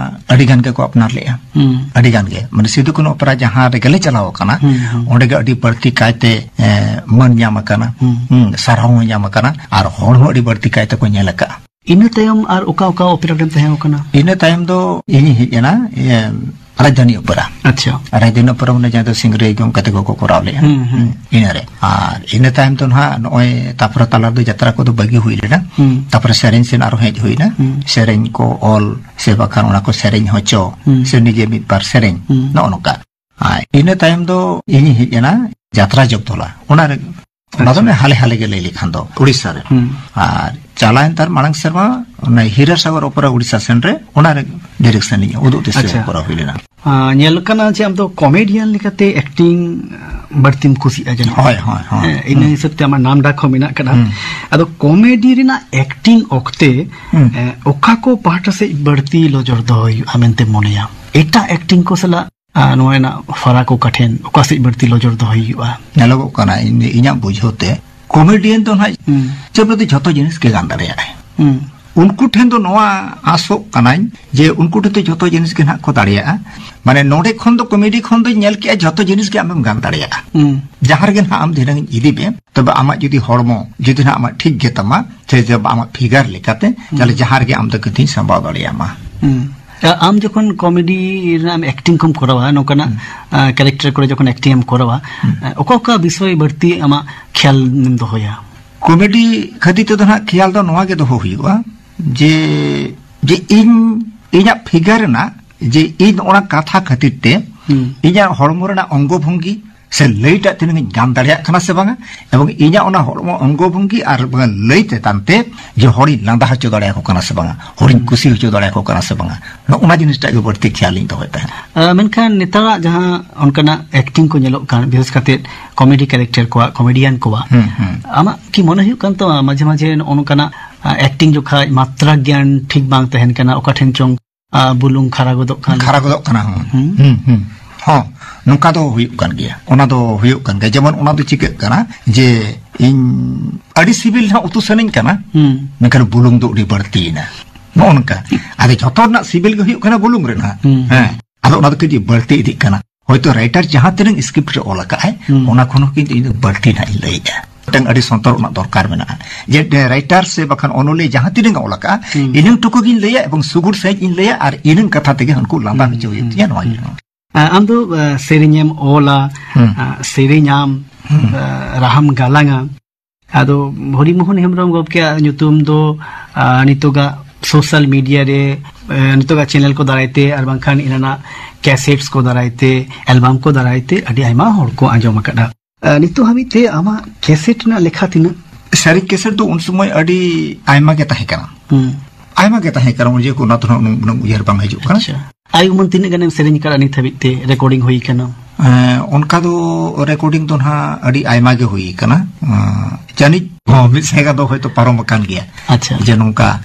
ᱟᱹᱰᱤ ᱜᱟᱱ ᱜᱮᱠᱚ ᱟᱯᱱᱟᱨ ᱞᱮᱫᱼᱟ᱾ ᱦᱩᱸ᱾ ᱟᱹᱰᱤ ᱜᱟᱱ ᱜᱮ᱾ ᱢᱟᱱᱮ ᱥᱤᱫᱩ ᱠᱟᱹᱱᱦᱩ opera ᱡᱟᱦᱟᱸ ᱨᱮᱜᱮ ᱞᱮ ᱪᱟᱞᱟᱣ ᱟᱠᱟᱱᱟ, ᱦᱩᱸ, ᱦᱩᱸ᱾ ᱚᱸᱰᱮ ᱜᱮ ᱟᱹᱰᱤ ᱵᱟᱹᱲᱛᱤ ᱠᱟᱭᱛᱮ, ᱮᱸ, ᱢᱟᱹᱱ ᱧᱟᱢ ᱟᱠᱟᱱᱟ᱾ ᱦᱩᱸ᱾ ᱦᱩᱸ, ᱥᱟᱨᱦᱟᱣ ᱦᱚᱸ ᱧᱟᱢ ᱟᱠᱟᱱᱟ᱾ ᱟᱨ ᱦᱚᱲ ᱦᱚᱸ ᱟᱹᱰᱤ ᱵᱟᱹᱲᱛᱤ ᱠᱟᱭᱛᱮ ᱠᱚ ᱧᱮᱞ ᱟᱠᱟᱫᱼᱟ᱾ ᱤᱱᱟᱹ ᱛᱟᱭᱚᱢ ᱟᱨ ᱚᱠᱟ ᱚᱠᱟ opera ᱨᱮᱢ ᱛᱟᱦᱮᱸ ᱠᱟᱱᱟ? ᱤᱱᱟᱹ ᱛᱟᱭᱚᱢ ᱫᱚ ᱤᱧᱤᱧ ᱦᱮᱡ ᱮᱱᱟ, ᱤᱭᱟᱹ, ᱨᱟᱡᱽᱫᱷᱟᱱᱤ opera᱾ ᱟᱪᱪᱷᱟ᱾ ᱨᱟᱡᱽᱫᱷᱟᱱᱤ opera ᱢᱟᱱᱮ ᱡᱟᱦᱟᱸ ᱫᱚ ᱥᱤᱝᱨᱟᱹᱭ ᱜᱚᱢᱠᱮ ᱛᱟᱠᱚ ᱠᱚ ᱠᱚᱨᱟᱣ ᱞᱮᱫᱼᱟ᱾ ᱦᱩᱸ, ᱦᱩᱸ᱾ ᱦᱩᱸ, ᱤᱱᱟᱹᱨᱮ᱾ ᱟᱨ ᱤᱱᱟᱹ ᱛᱟᱭᱚᱢ ᱫᱚ ᱱᱟᱦᱟᱜ ᱱᱚᱜᱼᱚᱭ ᱛᱟᱯᱚᱨᱮ ᱛᱟᱞᱟ ᱨᱮᱫᱚ ᱡᱟᱛᱨᱟ ᱠᱚᱫᱚ ᱵᱟᱹᱜᱤ ᱦᱩᱭ ᱞᱮᱱᱟ᱾ ᱦᱩᱸ᱾ ᱛᱟᱯᱚᱨᱮ ᱥᱮᱨᱮᱧ ᱥᱮᱱ ᱟᱨᱦᱚᱸ ᱦᱮᱡ ᱦᱩᱭᱱᱟ᱾ ᱦᱩᱸ᱾ ᱥᱮᱨᱮᱧ ᱠᱚ ᱚᱞ ᱥᱮ ᱵᱟᱠᱷᱟᱱ ᱚᱱᱟ ᱠᱚ ᱥᱮᱨᱮᱧ ᱦᱚᱪᱚ ᱦᱩᱸ᱾ ᱥᱮ ᱱᱤᱡᱮ ᱢᱤᱫ ᱵᱟᱨ ᱥᱮᱨᱮᱧ, ᱦᱩᱸ᱾ ᱱᱚᱜᱼᱚ ᱱᱚᱝᱠᱟ᱾ ᱟᱨ ᱤᱱᱟᱹ ᱛᱟᱭᱚᱢ ᱫᱚ ᱤᱧᱤᱧ ᱦᱮᱡ ᱮᱱᱟ ᱡᱟᱛᱨᱟ ᱡᱚᱜᱽᱫᱷᱚᱞᱟ᱾ ᱚᱱᱟ ᱨᱮ, ᱚᱱᱟ ᱫᱚ ᱟᱪᱪᱷᱟ᱾ ᱚᱱᱮ ᱦᱟᱞᱮ ᱦᱟᱞᱮ ᱜᱮ ᱞᱟᱹᱭ ᱞᱮᱠᱷᱟᱱ ᱫᱚ ᱩᱲᱤᱥᱥᱟ ᱨᱮ᱾ ᱦᱩᱸ᱾ ᱟᱨ ᱪᱟᱞᱟᱣᱮᱱ ᱛᱟᱨ ᱢᱟᱲᱟᱝ ᱥᱮᱨᱢᱟ ᱚᱱᱟ ᱦᱤᱨᱟᱹᱥᱟᱜᱚᱨ opera ᱩᱲᱤᱥᱥᱟ ᱥᱮᱱ ᱨᱮ, ᱚᱱᱟ ᱨᱮ direction ᱤᱧ ᱩᱫᱩᱜ ᱫᱤᱥᱟᱹ ᱟᱪᱪᱷᱟ᱾ ᱠᱚᱨᱟᱣ ᱦᱩᱭ ᱞᱮᱱᱟ᱾ ᱟᱸ, ᱧᱮᱞ ᱠᱟᱱᱟ ᱡᱮ ᱟᱢ ᱫᱚ comedian ᱞᱮᱠᱟᱛᱮ acting, ᱟᱸ, ᱵᱟᱹᱲᱛᱤᱢ ᱠᱩᱥᱤᱭᱟᱜᱼᱟ ᱡᱟᱹᱱᱤᱡ᱾ ᱦᱳᱭ, ᱦᱳᱭ, ᱦᱳᱭ᱾ ᱦᱮᱸ, ᱤᱱᱟᱹ ᱦᱩᱸ᱾ ᱦᱤᱥᱟᱹᱵ ᱛᱮ ᱟᱢᱟᱜ ᱱᱟᱢ ᱰᱟᱠ ᱦᱚᱸ ᱢᱮᱱᱟᱜ ᱠᱟᱫᱟ᱾ ᱦᱩᱸ᱾ ᱟᱫᱚ comedy ᱨᱮᱱᱟᱜ acting ᱚᱠᱛᱮ, ᱦᱩᱸ᱾ ᱮᱸ, ᱚᱠᱟ ᱠᱚ ᱯᱟᱦᱴᱟ ᱥᱮᱫ ᱵᱟᱹᱲᱛᱤ ᱱᱚᱡᱚᱨ ᱫᱚᱦᱚ ᱦᱩᱭᱩᱜᱼᱟ ᱢᱮᱱᱛᱮ ᱢᱚᱱᱮᱭᱟ? ᱮᱴᱟᱜ acting ᱠᱚ ᱥᱟᱞᱟᱜ, ᱟᱸ, ᱱᱚᱣᱟ ᱨᱮᱱᱟᱜ ᱯᱷᱟᱨᱟᱠ ᱚᱠᱟ ᱴᱷᱮᱱ, ᱚᱠᱟ ᱥᱮᱫ ᱵᱟᱹᱲᱛᱤ ᱱᱚᱡᱚᱨ ᱫᱚᱦᱚ ᱦᱩᱭᱩᱜᱼᱟ? ᱧᱮᱞᱚᱜᱚᱜ ᱠᱟᱱᱟ, ᱤᱧ, ᱤᱧᱟᱹᱜ ᱵᱩᱡᱷᱟᱹᱣ ᱛᱮ comedian ᱫᱚ ᱱᱟᱦᱟᱜ ᱦᱩᱸ᱾ ᱦᱤᱥᱟᱹᱵ ᱨᱮᱫᱚ ᱡᱷᱚᱛᱚ ᱡᱤᱱᱤᱥ ᱜᱮ ᱜᱟᱱ ᱫᱟᱲᱮᱭᱟᱜᱼᱟᱭ᱾ ᱦᱩᱸ᱾ ᱩᱱᱠᱩ ᱴᱷᱮᱱ ᱫᱚ ᱱᱚᱣᱟ ᱟᱥᱚᱜ ᱠᱟᱱᱟᱧ ᱡᱮ ᱩᱱᱠᱩ ᱴᱷᱮᱱ ᱫᱚ ᱡᱷᱚᱛᱚ ᱡᱤᱱᱤᱥ ᱜᱮ ᱱᱟᱦᱟᱜ ᱠᱚ ᱫᱟᱲᱮᱭᱟᱜᱼᱟ᱾ ᱢᱟᱱᱮ ᱱᱚᱰᱮ ᱠᱷᱚᱱ ᱫᱚ comedy ᱠᱷᱚᱱ ᱫᱚᱧ ᱧᱮᱞ ᱠᱮᱜᱼᱟ ᱡᱷᱚᱛᱚ ᱡᱤᱱᱤᱥ ᱜᱮ ᱟᱢᱮᱢ ᱜᱟᱱ ᱫᱟᱲᱮᱭᱟᱜᱼᱟ᱾ ᱦᱩᱸ᱾ ᱡᱟᱦᱟᱸ ᱨᱮᱜᱮ ᱱᱟᱦᱟᱜ ᱟᱢ ᱫᱷᱤᱱᱟᱹᱝ ᱤᱫᱤ ᱢᱮ, ᱛᱚᱵᱮ ᱟᱢᱟᱜ ᱡᱩᱫᱤ ᱦᱚᱲᱢᱚ ᱡᱩᱫᱤ ᱱᱟᱦᱟᱜ ᱟᱢᱟᱜ ᱴᱷᱤᱠ ᱜᱮ ᱛᱟᱢᱟ, ᱥᱮ ᱡᱮ ᱟᱢᱟᱜ figure ᱞᱮᱠᱟᱛᱮ, ᱦᱩᱸ᱾ ᱛᱟᱦᱞᱮ ᱡᱟᱦᱟᱸ ᱨᱮᱜᱮ ᱟᱢ ᱫᱚ ᱠᱤᱱᱛᱩᱧ ᱥᱟᱢᱵᱟᱣ ᱫᱟᱲᱮᱭᱟᱢᱟ᱾ ᱦᱩᱸ᱾ ᱟ-, ᱟᱢ ᱡᱚᱠᱷᱚᱱ ᱠᱚᱢᱮᱰᱤ ᱨᱮᱱᱟᱜ ᱮᱠᱴᱤᱝ ᱠᱚᱢ ᱠᱚᱨᱟᱣᱟ, ᱱᱚᱝᱠᱟᱱᱟᱜ, ᱦᱩᱸ᱾ ᱟ, ᱠᱮᱨᱮᱠᱴᱟᱨ ᱠᱚᱨᱮ ᱡᱚᱠᱷᱚᱱ ᱮᱠᱴᱤᱝ ᱮᱢ ᱠᱚᱨᱟᱣᱟ, ᱦᱩᱸ᱾ ᱟ, ᱚᱠᱟ ᱚᱠᱟ ᱵᱤᱥᱚᱭ ᱵᱟᱹᱲᱛᱤ ᱟᱢᱟᱜ ᱠᱷᱮᱭᱟᱞ ᱮᱢ ᱫᱚᱦᱚᱭᱟ? ᱠᱚᱢᱮᱰᱤ ᱠᱷᱟᱹᱛᱤᱨ ᱛᱮᱫᱚ ᱱᱟᱦᱟᱜ ᱠᱷᱮᱭᱟᱞ ᱫᱚ ᱱᱚᱣᱟ ᱜᱮ ᱫᱚᱦᱚ ᱦᱩᱭᱩᱜᱼᱟ ᱡᱮ, ᱡᱮ ᱤᱧ, ᱤᱧᱟᱹᱜ ᱯᱷᱤᱜᱟᱨ ᱨᱮᱱᱟᱜ, ᱡᱮ ᱤᱧ ᱚᱱᱟ ᱠᱟᱛᱷᱟ ᱠᱷᱟᱹᱛᱤᱨ ᱛᱮ ᱦᱩᱸ᱾ ᱤᱧᱟᱹᱜ ᱦᱚᱲᱢᱚ ᱨᱮᱱᱟᱜ ᱚᱝᱜᱚ ᱵᱷᱚᱝᱜᱤ ᱥᱮ ᱞᱟᱹᱭᱴᱟᱜ ᱛᱤᱱᱟᱹᱜ ᱤᱧ ᱜᱟᱱ ᱫᱟᱲᱮᱭᱟᱜ ᱠᱟᱱᱟ ᱥᱮ ᱵᱟᱝᱟ, ᱮᱵᱚᱝ ᱤᱧᱟᱹᱜ ᱚᱱᱟ ᱦᱚᱲᱢᱚ ᱚᱝᱜᱚ ᱵᱷᱚᱝᱜᱤ ᱟᱨ ᱵᱟᱝ ᱞᱟᱹᱭ ᱛᱮᱛᱟᱱ ᱛᱮ ᱡᱮ ᱦᱚᱲᱤᱧ ᱞᱟᱸᱫᱟ ᱦᱚᱪᱚ ᱫᱟᱲᱮᱭᱟᱠᱚ ᱠᱟᱱᱟ ᱥᱮ ᱵᱟᱝᱟ, ᱦᱚᱲᱤᱧ ᱦᱩᱸ᱾ ᱠᱩᱥᱤ ᱦᱚᱪᱚ ᱫᱟᱲᱮᱭᱟᱠᱚ ᱠᱟᱱᱟ ᱥᱮ ᱵᱟᱝᱟ, ᱱᱚᱜᱼᱚ ᱱᱟ ᱡᱤᱱᱤᱥᱴᱟᱜ ᱜᱮ ᱵᱟᱹᱲᱛᱤ ᱠᱷᱮᱭᱟᱞᱤᱧ ᱫᱚᱦᱚᱭᱮᱫ ᱛᱟᱦᱮᱸᱫ᱾ ᱟ, ᱢᱮᱱᱠᱷᱟᱱ ᱱᱮᱛᱟᱨᱟᱜ ᱡᱟᱦᱟᱸ ᱚᱱᱠᱟᱱᱟᱜ ᱮᱠᱴᱤᱝ ᱠᱚ ᱧᱮᱞᱚᱜ ᱠᱟᱱ, ᱵᱤᱥᱮᱥ ᱠᱟᱛᱮ ᱠᱚᱢᱮᱰᱤ ᱠᱮᱨᱮᱠᱴᱟᱨ ᱠᱚᱣᱟᱜ, ᱠᱚᱢᱮᱰᱤᱭᱟᱱ ᱠᱚᱣᱟᱜ, ᱦᱩᱸ, ᱦᱩᱸ᱾ ᱟᱢᱟᱜ ᱠᱤ ᱢᱚᱱᱮ ᱦᱩᱭᱩᱜ ᱠᱟᱱ ᱛᱟᱢᱟ ᱢᱟᱡᱷᱮ ᱢᱟᱡᱷᱮ ᱱᱚᱜᱼᱚ ᱱᱚᱝᱠᱟᱱᱟᱜ, ᱟ, ᱮᱠᱴᱤᱝ ᱡᱚᱠᱷᱟᱡ ᱢᱟᱛᱨᱟ ᱜᱮᱭᱟᱱ ᱴᱷᱤᱠ ᱵᱟᱝ ᱛᱟᱦᱮᱱ ᱠᱟᱱᱟ, ᱚᱠᱟ ᱴᱷᱮᱱ ᱪᱚᱝ, ᱟ, ᱵᱩᱞᱩᱝ ᱠᱷᱟᱨᱟ ᱜᱚᱫᱚᱜ ᱠᱟᱱ? ᱠᱷᱟᱨᱟ ᱜᱚᱫᱚᱜ ᱠᱟᱱᱟ, ᱦᱚᱸ᱾ ᱦᱩᱸ᱾ ᱦᱩᱸ, ᱦᱩᱸ᱾ ᱦᱚᱸ, ᱱᱚᱝᱠᱟ ᱫᱚ ᱦᱩᱭᱩᱜ ᱠᱟᱱ ᱜᱮᱭᱟ, ᱚᱱᱟ ᱫᱚ ᱦᱩᱭᱩᱜ ᱠᱟᱱ ᱜᱮᱭᱟ᱾ ᱡᱮᱢᱚᱱ ᱚᱱᱟ ᱫᱚ ᱪᱤᱠᱟᱹᱜ ᱠᱟᱱᱟ ᱡᱮ ᱤᱧ ᱟᱹᱰᱤ ᱥᱤᱵᱤᱞ ᱦᱟᱸᱜ ᱩᱛᱩ ᱥᱟᱱᱟᱧ ᱠᱟᱱᱟ, ᱦᱩᱸ᱾ ᱢᱮᱱᱠᱷᱟᱱ ᱵᱩᱞᱩᱝ ᱫᱚ ᱟᱹᱰᱤ ᱵᱟᱹᱲᱛᱤᱭᱮᱱᱟ, ᱱᱚᱜᱼᱚ ᱱᱚᱝᱠᱟ᱾ ᱟᱫᱚ ᱡᱷᱚᱛᱚ ᱨᱮᱱᱟᱜ ᱥᱤᱵᱤᱞ ᱜᱮ ᱦᱩᱭᱩᱜ ᱠᱟᱱᱟ ᱵᱩᱞᱩᱝ ᱨᱮᱱᱟᱜ᱾ ᱦᱩᱸ᱾ ᱦᱮᱸ, ᱟᱫᱚ ᱚᱱᱟ ᱫᱚ ᱠᱟᱹᱡ ᱵᱟᱹᱲᱛᱤ ᱤᱫᱤᱜ ᱠᱟᱱᱟ᱾ ᱦᱚᱭᱛᱳ ᱨᱟᱭᱴᱟᱨ ᱡᱟᱦᱟᱸ ᱛᱤᱱᱟᱹᱜ ᱥᱠᱨᱤᱯᱴ ᱨᱮ ᱚᱞ ᱟᱠᱟᱫ ᱟᱭ, ᱦᱩᱸ᱾ ᱚᱱᱟ ᱠᱷᱚᱱ ᱦᱚᱸ ᱠᱤᱱᱛᱩ ᱤᱧ ᱫᱚ ᱵᱟᱹᱲᱛᱤ ᱱᱟᱦᱟᱜ ᱤᱧ ᱞᱟᱹᱭᱮᱫᱼᱟ᱾ ᱢᱤᱫᱴᱟᱝ ᱟᱹᱰᱤ ᱥᱚᱱᱛᱚᱨ ᱨᱮᱱᱟᱜ ᱫᱚᱨᱠᱟᱨ ᱢᱮᱱᱟᱜᱼᱟ ᱡᱮ, ᱮ, ᱨᱟᱭᱴᱟᱨ ᱥᱮ ᱵᱟᱠᱷᱟᱱ ᱚᱱᱚᱞᱤᱭᱟᱹ ᱡᱟᱦᱟᱸ ᱛᱤᱱᱟᱹᱜ ᱮ ᱚᱞ ᱟᱠᱟᱫᱼᱟ, ᱦᱩᱸ᱾ ᱤᱱᱟᱹᱝ ᱴᱩᱠᱩ ᱜᱤᱧ ᱞᱟᱹᱭᱟ ᱮᱵᱚᱝ ᱥᱩᱜᱩᱲ ᱥᱟᱺᱦᱤᱡ ᱤᱧ ᱞᱟᱹᱭᱟ ᱟᱨ ᱤᱱᱟᱹᱝ ᱠᱟᱛᱷᱟ ᱛᱮᱜᱮ ᱩᱱᱠᱩ ᱞᱟᱸᱫᱟ ᱦᱩᱸ, ᱦᱚᱪᱚ ᱦᱩᱭᱩᱜ ᱦᱩᱸ, ᱛᱤᱧᱟ, ᱱᱚᱣᱟ ᱦᱩᱸ᱾ ᱜᱮ᱾ ᱟ, ᱟᱢ ᱫᱚ, ᱟ, ᱥᱮᱨᱮᱧ ᱮᱢ ᱚᱞᱟ, ᱦᱩᱸ᱾ ᱟ, ᱥᱮᱨᱮᱧᱟᱢ, ᱦᱩᱸ᱾ ᱟ, ᱨᱟᱦᱟᱢ ᱜᱟᱞᱟᱝᱟ᱾ ᱟᱫᱚ ᱦᱚᱨᱤᱢᱳᱦᱚᱱ ᱦᱮᱢᱵᱨᱚᱢ ᱜᱚᱢᱠᱮᱭᱟᱜ ᱧᱩᱛᱩᱢ ᱫᱚ, ᱟ, ᱱᱤᱛᱚᱜᱟᱜ ᱥᱳᱥᱟᱞ ᱢᱤᱰᱤᱭᱟ ᱨᱮ, ᱟ, ᱱᱤᱛᱚᱜᱟᱜ ᱪᱮᱱᱮᱞ ᱠᱚ ᱫᱟᱨᱟᱭ ᱛᱮ ᱟᱨ ᱵᱟᱝᱠᱷᱟᱱ ᱮᱱᱟᱱᱟᱜ ᱠᱮᱥᱮᱴᱥ ᱠᱚ ᱫᱟᱨᱟᱭ ᱛᱮ, ᱮᱞᱵᱟᱢ ᱠᱚ ᱫᱟᱨᱟᱭ ᱛᱮ ᱟᱹᱰᱤ ᱟᱭᱢᱟ ᱦᱚᱲ ᱠᱚ ᱟᱸᱡᱚᱢ ᱟᱠᱟᱫᱟ᱾ ᱟ, ᱱᱤᱛᱚᱜ ᱦᱟᱹᱵᱤᱡ ᱛᱮ ᱟᱢᱟᱜ ᱠᱮᱥᱮᱴ ᱨᱮᱱᱟᱜ ᱞᱮᱠᱷᱟ ᱛᱤᱱᱟᱹᱜ? ᱥᱮᱨᱮᱧ ᱠᱮᱥᱮᱴ ᱫᱚ ᱩᱱ ᱥᱚᱢᱚᱭ ᱟᱹᱰᱤ ᱟᱭᱢᱟ ᱜᱮ ᱛᱟᱦᱮᱸ ᱠᱟᱱᱟ᱾ ᱦᱩᱸ᱾ ᱟᱭᱢᱟ ᱜᱮ ᱛᱟᱦᱮᱸ ᱠᱟᱱᱟ, ᱩᱱ ᱡᱚᱠᱷᱚᱱ ᱚᱱᱟ ᱫᱚ ᱦᱟᱸᱜ ᱩᱱᱟᱹᱜ, ᱩᱱᱟᱹᱜ ᱩᱭᱦᱟᱹᱨ ᱵᱟᱝ ᱦᱤᱡᱩᱜ ᱠᱟᱱᱟ᱾ ᱟᱪᱪᱷᱟ᱾ ᱟᱭ ᱩᱢᱟᱹᱱ ᱛᱤᱱᱟᱹᱜ ᱜᱟᱱᱮᱢ ᱥᱮᱨᱮᱧ ᱟᱠᱟᱫᱼᱟ ᱱᱤᱛ ᱦᱟᱹᱵᱤᱡ ᱛᱮ ᱨᱮᱠᱚᱨᱰᱤᱝ ᱦᱩᱭ ᱠᱟᱱᱟ? ᱮᱸ, ᱚᱱᱠᱟ ᱫᱚ ᱨᱮᱠᱚᱨᱰᱤᱝ ᱫᱚ ᱱᱟᱦᱟᱜ ᱟᱹᱰᱤ ᱟᱭᱢᱟ ᱜᱮ ᱦᱩᱭ ᱠᱟᱱᱟ᱾ ᱮᱸ, ᱡᱟᱹᱱᱤᱡ ᱦᱚᱸ ᱢᱤᱫ ᱥᱟᱭ ᱜᱟᱱ ᱫᱚ ᱦᱚᱭᱛᱳ ᱯᱟᱨᱚᱢ ᱟᱠᱟᱱ ᱜᱮᱭᱟ᱾ ᱟᱪᱪᱷᱟ᱾ ᱡᱮ ᱱᱚᱝᱠᱟ,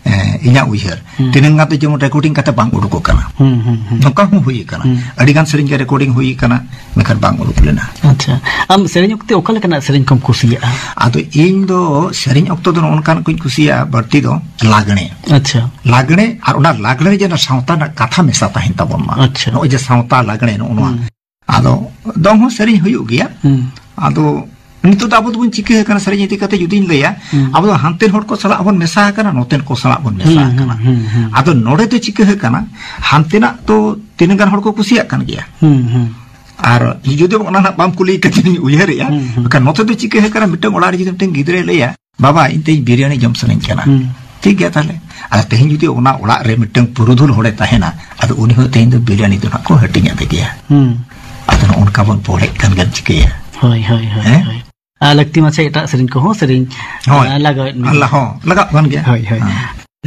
ᱮᱸ, ᱤᱧᱟᱹᱜ ᱩᱭᱦᱟᱹᱨ᱾ ᱦᱩᱸ᱾ ᱛᱤᱱᱟᱹᱝ ᱜᱟᱱ ᱫᱚ ᱡᱮᱢᱚᱱ ᱨᱮᱠᱚᱨᱰᱤᱝ ᱠᱟᱛᱮ ᱵᱟᱝ ᱩᱰᱩᱠᱚᱜ ᱠᱟᱱᱟ᱾ ᱦᱩᱸ, ᱦᱩᱸ, ᱦᱩᱸ᱾ ᱱᱚᱝᱠᱟ ᱦᱚᱸ ᱦᱩᱭ ᱠᱟᱱᱟ᱾ ᱦᱩᱸ᱾ ᱟᱹᱰᱤ ᱜᱟᱱ ᱥᱮᱨᱮᱧ ᱜᱮ ᱨᱮᱠᱚᱨᱰᱤᱝ ᱦᱩᱭ ᱠᱟᱱᱟ, ᱢᱮᱱᱠᱷᱟᱱ ᱵᱟᱝ ᱩᱰᱩᱠ ᱞᱮᱱᱟ᱾ ᱟᱪᱪᱷᱟ᱾ ᱟᱢ ᱥᱮᱨᱮᱧ ᱚᱠᱛᱮ ᱚᱠᱟ ᱞᱮᱠᱟᱱᱟᱜ ᱥᱮᱨᱮᱧ ᱠᱚᱢ ᱠᱩᱥᱤᱭᱟᱜᱼᱟ? ᱟᱫᱚ ᱤᱧ ᱫᱚ ᱥᱮᱨᱮᱧ ᱚᱠᱛᱚ ᱫᱚ ᱱᱚᱜᱼᱚ ᱱᱚᱝᱠᱟᱱᱟᱜ ᱠᱚᱧ ᱠᱩᱥᱤᱭᱟᱜᱼᱟ ᱵᱟᱹᱲᱛᱤ ᱫᱚ ᱞᱟᱜᱽᱬᱮ᱾ ᱟᱪᱪᱷᱟ᱾ ᱞᱟᱜᱽᱬᱮ, ᱟᱨ ᱚᱱᱟ ᱞᱟᱜᱽᱬᱮ ᱨᱮ ᱡᱮᱱᱚ ᱥᱟᱶᱛᱟ ᱨᱮᱱᱟᱜ ᱠᱟᱛᱷᱟ ᱢᱮᱥᱟ ᱛᱟᱦᱮᱱ ᱛᱟᱵᱚᱱ ᱢᱟ᱾ ᱟᱪᱪᱷᱟ᱾ ᱱᱚᱜᱼᱚᱭ ᱡᱮ ᱥᱟᱶᱛᱟ ᱞᱟᱜᱽᱬᱮ ᱱᱚᱜᱼᱚ ᱱᱚᱣᱟ᱾ ᱦᱩᱸ᱾ ᱟᱫᱚ ᱫᱚᱝ ᱦᱚᱸ ᱥᱮᱨᱮᱧ ᱦᱩᱭᱩᱜ ᱜᱮᱭᱟ᱾ ᱦᱩᱸ᱾ ᱟᱫᱚ ᱱᱤᱛᱚᱜ ᱫᱚ ᱟᱵᱚ ᱫᱚᱵᱚᱱ ᱪᱤᱠᱟᱹ ᱟᱠᱟᱱᱟ, ᱥᱮᱨᱮᱧ ᱤᱫᱤ ᱠᱟᱛᱮ ᱡᱩᱫᱤᱧ ᱞᱟᱹᱭᱟ, ᱦᱩᱸ᱾ ᱟᱵᱚ ᱫᱚ ᱦᱟᱱᱛᱮᱱ ᱦᱚᱲ ᱠᱚ ᱥᱟᱞᱟᱜ ᱵᱚᱱ ᱢᱮᱥᱟ ᱟᱠᱟᱱᱟ, ᱱᱚᱛᱮᱱ ᱠᱚ ᱥᱟᱞᱟᱜ ᱵᱚᱱ ᱢᱮᱥᱟ ᱦᱩᱸ, ᱟᱠᱟᱱᱟ᱾ ᱦᱩᱸ, ᱦᱩᱸ, ᱦᱩᱸ᱾ ᱟᱫᱚ ᱱᱚᱰᱮ ᱫᱚ ᱪᱤᱠᱟᱹ ᱟᱠᱟᱱᱟ, ᱦᱟᱱᱛᱮᱱᱟᱜ ᱫᱚ ᱛᱤᱱᱟᱹᱜ ᱜᱟᱱ ᱦᱚᱲ ᱠᱚ ᱠᱩᱥᱤᱭᱟᱜ ᱠᱟᱱ ᱜᱮᱭᱟ᱾ ᱦᱩᱸ, ᱦᱩᱸ᱾ ᱟᱨ ᱡᱩᱫᱤ ᱚᱱᱟ ᱱᱟᱜ ᱵᱟᱢ ᱠᱩᱞᱤ ᱠᱟᱛᱮᱧ ᱩᱭᱦᱟᱹᱨᱮᱜᱼᱟ, ᱦᱩᱸ, ᱦᱩᱸ᱾ ᱵᱟᱠᱷᱟᱱ ᱱᱚᱛᱮ ᱫᱚ ᱪᱤᱠᱟᱹ ᱟᱠᱟᱱᱟ, ᱢᱤᱫᱴᱟᱝ ᱚᱲᱟᱜ ᱨᱮ ᱡᱩᱫᱤ ᱢᱤᱫᱴᱟᱝ ᱜᱤᱫᱽᱨᱟᱹᱭ ᱞᱟᱹᱭᱟ, "ᱵᱟᱵᱟ, ᱤᱧ ᱛᱮᱦᱮᱧ ᱵᱤᱨᱭᱟᱱᱤ ᱡᱚᱢ ᱥᱟᱱᱟᱧ ᱠᱟᱱᱟ᱾" ᱦᱩᱸ᱾ ᱴᱷᱤᱠ ᱜᱮᱭᱟ ᱛᱟᱦᱞᱮ᱾ ᱟᱨ ᱛᱮᱦᱮᱧ ᱡᱩᱫᱤ ᱚᱱᱟ ᱚᱲᱟᱜ ᱨᱮ ᱢᱤᱫᱴᱟᱝ ᱯᱩᱨᱩᱫᱷᱩᱞ ᱦᱚᱲᱮ ᱛᱟᱦᱮᱱᱟ, ᱟᱫᱚ ᱩᱱᱤ ᱦᱚᱸ ᱛᱮᱦᱮᱧ ᱫᱚ ᱵᱤᱨᱭᱟᱱᱤ ᱫᱚ ᱱᱟᱜ ᱠᱚ ᱦᱟᱹᱴᱤᱧ ᱟᱫᱮ ᱜᱮᱭᱟ᱾ ᱦᱩᱸ᱾ ᱟᱫᱚ ᱱᱚᱜᱼᱚ ᱱᱚᱝᱠᱟ ᱵᱚᱱ ᱯᱚᱲᱦᱮᱫ ᱠᱟᱱ ᱜᱮᱭᱟ, ᱪᱤᱠᱟᱹᱭᱟ? ᱦᱳᱭ, ᱦᱳᱭ, ᱦᱳᱭ, ᱦᱮᱸ? ᱦᱳᱭ᱾ ᱟᱨ ᱞᱟᱹᱠᱛᱤ ᱢᱟᱪᱷᱟ ᱮᱴᱟᱜ ᱥᱮᱨᱮᱧ ᱠᱚᱦᱚᱸ ᱥᱮᱨᱮᱧ, ᱦᱳᱭ᱾ ᱟᱨ ᱞᱟᱜᱟᱣᱮᱫ ᱢᱮ᱾ ᱟᱞᱟ ᱦᱚᱸ ᱞᱟᱜᱟᱜ ᱠᱟᱱ ᱜᱮᱭᱟ᱾ ᱦᱳᱭ, ᱦᱳᱭ᱾ ᱦᱮᱸ᱾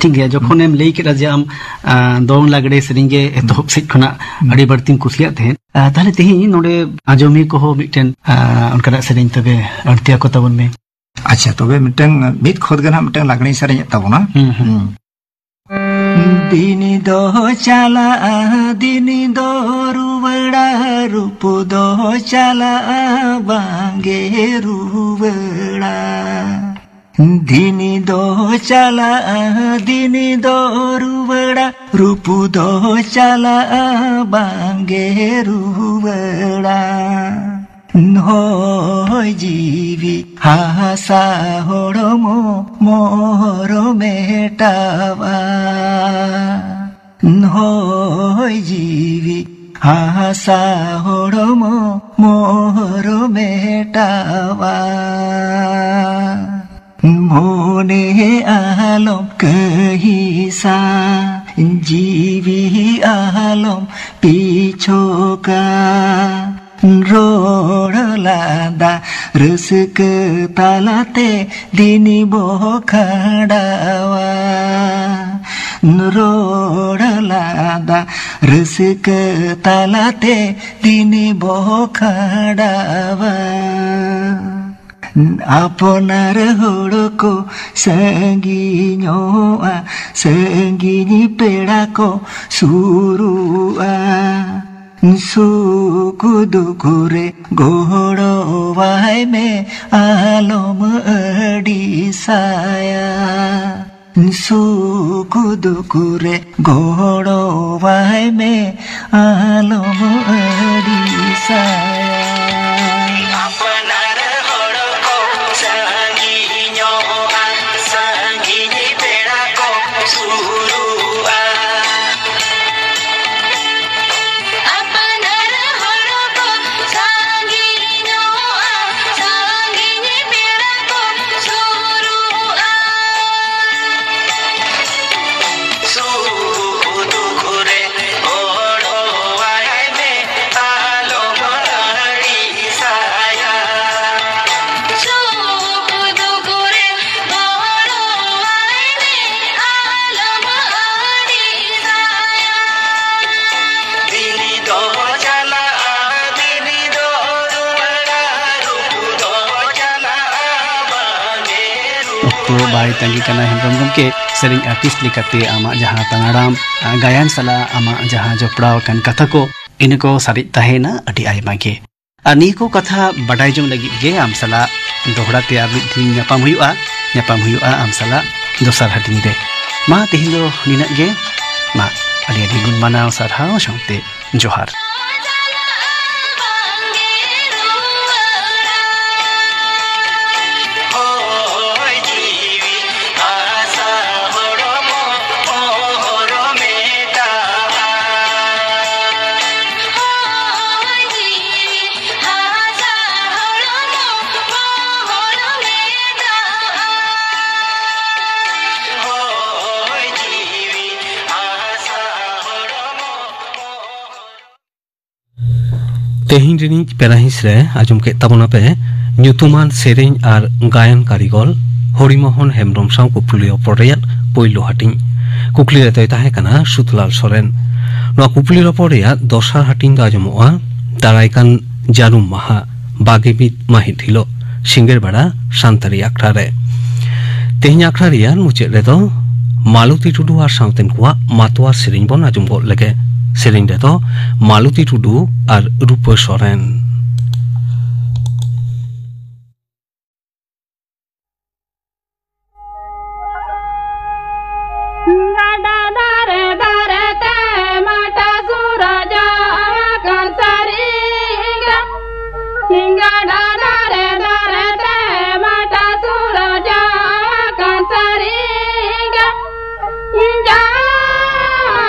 ᱴᱷᱤᱠ ᱜᱮᱭᱟ, ᱡᱚᱠᱷᱚᱱᱮᱢ ᱞᱟᱹᱭ ᱠᱮᱫᱟ ᱡᱮ ᱟᱢ, ᱟ, ᱫᱚᱝ ᱞᱟᱜᱽᱲᱮ ᱥᱮᱨᱮᱧ ᱜᱮ ᱮᱛᱚᱦᱚᱵ ᱥᱮᱫ ᱠᱷᱚᱱᱟᱜ ᱦᱩᱸ᱾ ᱟᱹᱰᱤ ᱵᱟᱹᱲᱛᱤᱢ ᱠᱩᱥᱤᱭᱟᱜ ᱛᱟᱦᱮᱸᱫ, ᱟ, ᱛᱟᱦᱞᱮ ᱛᱮᱦᱮᱧ ᱱᱚᱰᱮ ᱟᱸᱡᱚᱢᱤᱭᱟᱹ ᱠᱚᱦᱚᱸ ᱢᱤᱫᱴᱮᱱ, ᱟ, ᱚᱱᱠᱟᱱᱟᱜ ᱥᱮᱨᱮᱧ ᱛᱚᱵᱮ ᱟᱹᱲᱛᱤ ᱟᱠᱚ ᱛᱟᱵᱚᱱ ᱢᱮ᱾ ᱟᱪᱪᱷᱟ, ᱛᱚᱵᱮ ᱢᱤᱫᱴᱟᱝ ᱢᱤᱫ ᱠᱷᱚᱛ ᱜᱮ ᱱᱟᱦᱟᱜ ᱢᱤᱫᱴᱟᱝ ᱞᱟᱜᱽᱲᱮᱧ ᱥᱮᱨᱮᱧᱮᱫ ᱛᱟᱵᱚᱱᱟ᱾ ᱦᱩᱸ, ᱦᱩᱸ᱾ ᱦᱩᱸ᱾ ᱫᱤᱱ ᱫᱚ ᱪᱟᱞᱟᱜᱼᱟ, ᱫᱤᱱ ᱫᱚ ᱨᱩᱣᱟᱹᱲᱟ, ᱨᱩᱯ ᱫᱚ ᱪᱟᱞᱟᱜᱼᱟ, ᱵᱟᱝᱜᱮ ᱨᱩᱣᱟᱹᱲᱟ᱾ ᱫᱤᱱ ᱫᱚ ᱪᱟᱞᱟᱜᱼᱟ, ᱫᱤᱱ ᱫᱚ ᱨᱩᱣᱟᱹᱲᱟ, ᱨᱩᱯ ᱫᱚ ᱪᱟᱞᱟᱜᱼᱟ, ᱵᱟᱝᱜᱮ ᱨᱩᱣᱟᱹᱲᱟ᱾ ᱦᱚᱭ ᱡᱤᱣᱤ ᱦᱟᱥᱟ ᱦᱚᱲᱢᱚ ᱢᱚᱨ ᱢᱮᱴᱟᱣᱟ᱾ ᱦᱚᱭ ᱡᱤᱣᱤ ᱦᱟᱥᱟ ᱦᱚᱲᱢᱚ ᱢᱚᱨ ᱢᱮᱴᱟᱣᱟ᱾ ᱢᱚᱱᱮ ᱟᱞᱚᱢ ᱠᱟᱹᱦᱤᱥᱟ, ᱡᱤᱣᱤ ᱟᱞᱚᱢ ᱯᱤᱪᱷᱚᱠᱟ᱾ ᱨᱚᱲ ᱞᱟᱸᱫᱟ ᱨᱟᱹᱥᱠᱟᱹ ᱛᱟᱞᱟᱛᱮ ᱫᱤᱱ ᱵᱚ ᱠᱷᱟᱸᱰᱟᱣᱟ᱾ ᱨᱚᱲ ᱞᱟᱸᱫᱟ ᱨᱟᱹᱥᱠᱟᱹ ᱛᱟᱞᱟᱛᱮ ᱫᱤᱱ ᱵᱚ ᱠᱷᱟᱸᱰᱟᱣᱟ᱾ ᱟᱯᱱᱟᱨ ᱦᱚᱲ ᱠᱚ ᱥᱟᱺᱜᱤᱧᱚᱜᱼᱟ, ᱥᱟᱺᱜᱤᱧ ᱯᱮᱲᱟ ᱠᱚ ᱥᱩᱨᱩᱜᱼᱟ᱾ ᱥᱩᱠ ᱫᱩᱠ ᱨᱮ ᱜᱚᱲᱚᱣᱟᱭ ᱢᱮ, ᱟᱞᱚᱢ ᱟᱹᱲᱤᱥᱟᱭᱟ᱾ ᱥᱩᱠ ᱫᱩᱠ ᱨᱮ ᱜᱚᱲᱚᱣᱟᱭ ᱢᱮ, ᱟᱞᱚᱢ ᱟᱹᱲᱤᱥᱟᱭᱟ᱾ ᱟᱯᱱᱟᱨ ᱦᱚᱲ ᱠᱚ ᱵᱟᱭ ᱛᱟᱺᱜᱤ ᱠᱟᱱᱟ ᱦᱮᱢᱵᱨᱚᱢ ᱜᱚᱢᱠᱮ, ᱥᱮᱨᱮᱧ ᱟᱨᱴᱤᱥᱴ ᱞᱮᱠᱟᱛᱮ ᱟᱢᱟᱜ ᱡᱟᱦᱟᱸ ᱛᱟᱱᱟᱲᱟᱢ, ᱟ, ᱜᱟᱭᱟᱱ ᱥᱟᱞᱟᱜ ᱟᱢᱟᱜ ᱡᱟᱦᱟᱸ ᱡᱚᱯᱲᱟᱣ ᱟᱠᱟᱱ ᱠᱟᱛᱷᱟ ᱠᱚ, ᱤᱱᱟᱹ ᱠᱚ ᱥᱟᱨᱮᱡ ᱛᱟᱦᱮᱸᱭᱮᱱᱟ ᱟᱹᱰᱤ ᱟᱭᱢᱟ ᱜᱮ᱾ ᱟᱨ ᱱᱤᱭᱟᱹ ᱠᱚ ᱠᱟᱛᱷᱟ ᱵᱟᱰᱟᱭ ᱡᱚᱝ ᱞᱟᱹᱜᱤᱫ ᱜᱮ ᱟᱢ ᱥᱟᱞᱟᱜ ᱫᱚᱦᱲᱟ ᱛᱮ ᱟᱨ ᱢᱤᱫ ᱫᱤᱱ ᱧᱟᱯᱟᱢ ᱦᱩᱭᱩᱜᱼᱟ, ᱧᱟᱯᱟᱢ ᱦᱩᱭᱩᱜᱼᱟ ᱟᱢ ᱥᱟᱞᱟᱜ ᱫᱚᱥᱟᱨ ᱦᱟᱹᱴᱤᱧ ᱨᱮ᱾ ᱢᱟ ᱛᱮᱦᱮᱧ ᱫᱚ ᱱᱤᱱᱟᱹᱜ ᱜᱮ᱾ ᱢᱟ ᱟᱹᱰᱤ ᱟᱹᱰᱤ ᱜᱩᱱ ᱢᱟᱱᱟᱣ ᱥᱟᱨᱦᱟᱣ ᱥᱟᱶᱛᱮ ᱡᱚᱦᱟᱨ᱾ ᱛᱮᱦᱮᱧ ᱨᱤᱱᱤᱡ ᱯᱮᱲᱟ ᱦᱤᱸᱥ ᱨᱮ ᱟᱸᱡᱚᱢ ᱠᱮᱫ ᱛᱟᱵᱚᱱᱟ ᱯᱮ ᱧᱩᱛᱩᱢᱟᱱ ᱥᱮᱨᱮᱧ ᱟᱨ ᱜᱟᱭᱟᱱ ᱠᱟᱹᱨᱤᱜᱚᱞ ᱦᱚᱨᱤᱢᱳᱦᱚᱱ ᱦᱮᱢᱵᱨᱚᱢ ᱥᱟᱶ ᱠᱩᱠᱞᱤ ᱨᱚᱯᱚᱲ ᱨᱮᱭᱟᱜ ᱯᱳᱭᱞᱳ ᱦᱟᱹᱴᱤᱧ᱾ ᱠᱩᱠᱞᱤ ᱨᱮᱫᱚᱭ ᱛᱟᱦᱮᱸ ᱠᱟᱱᱟ ᱥᱩᱛᱞᱟᱞ ᱥᱚᱨᱮᱱ᱾ ᱱᱚᱣᱟ ᱠᱩᱠᱞᱤ ᱨᱚᱯᱚᱲ ᱨᱮᱭᱟᱜ ᱫᱚᱥᱟᱨ ᱦᱟᱹᱴᱤᱧ ᱫᱚ ᱟᱸᱡᱚᱢᱚᱜᱼᱟ ᱫᱟᱨᱟᱭ ᱠᱟᱱ ᱡᱟᱹᱨᱩᱢ ᱢᱟᱦᱟ ᱵᱟᱜᱮ ᱢᱤᱫ ᱢᱟᱹᱦᱤᱛ ᱦᱤᱞᱳᱜ ᱥᱤᱸᱜᱟᱹᱲ ᱵᱮᱲᱟ ᱥᱟᱱᱛᱟᱲᱤ ᱟᱠᱷᱲᱟ ᱨᱮ᱾ ᱛᱮᱦᱮᱧ ᱟᱠᱷᱲᱟ ᱨᱮᱭᱟᱜ ᱢᱩᱪᱟᱹᱫ ᱨᱮᱫᱚ ᱢᱟᱞᱚᱛᱤ ᱴᱩᱰᱩ ᱟᱨ ᱥᱟᱶᱛᱮᱱ ᱠᱚᱣᱟᱜ ᱢᱟᱛᱣᱟᱨ ᱥᱮᱨᱮᱧ ᱵᱚᱱ ᱟᱸᱡᱚᱢ ᱜᱚᱫ ᱞᱮᱜᱮ᱾ ᱥᱮᱨᱮᱧ ᱨᱮᱫᱚ ᱢᱟᱞᱚᱛᱤ ᱴᱩᱰᱩ ᱟᱨ ᱨᱩᱯᱟᱹ ᱥᱚᱨᱮᱱ᱾ ᱜᱟᱰᱟ ᱫᱷᱟᱨᱮ ᱫᱷᱟᱨᱮ ᱛᱮ ᱢᱟᱴᱟ ᱥᱩᱨ ᱡᱟᱣᱟᱠᱟᱱ ᱥᱟᱹᱨᱤ ᱜᱮ᱾ ᱜᱟᱰᱟ ᱫᱷᱟᱨᱮ ᱫᱷᱟᱨᱮ ᱛᱮ ᱢᱟᱴᱟ ᱥᱩᱨ ᱡᱟᱣᱟᱠᱟᱱ ᱥᱟᱹᱨᱤ ᱜᱮ᱾ ᱡᱟᱣᱟᱠᱟᱱ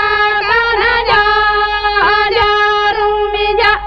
ᱡᱟᱣ ᱡᱟᱹᱨᱩᱢᱤ ᱡᱟᱣ᱾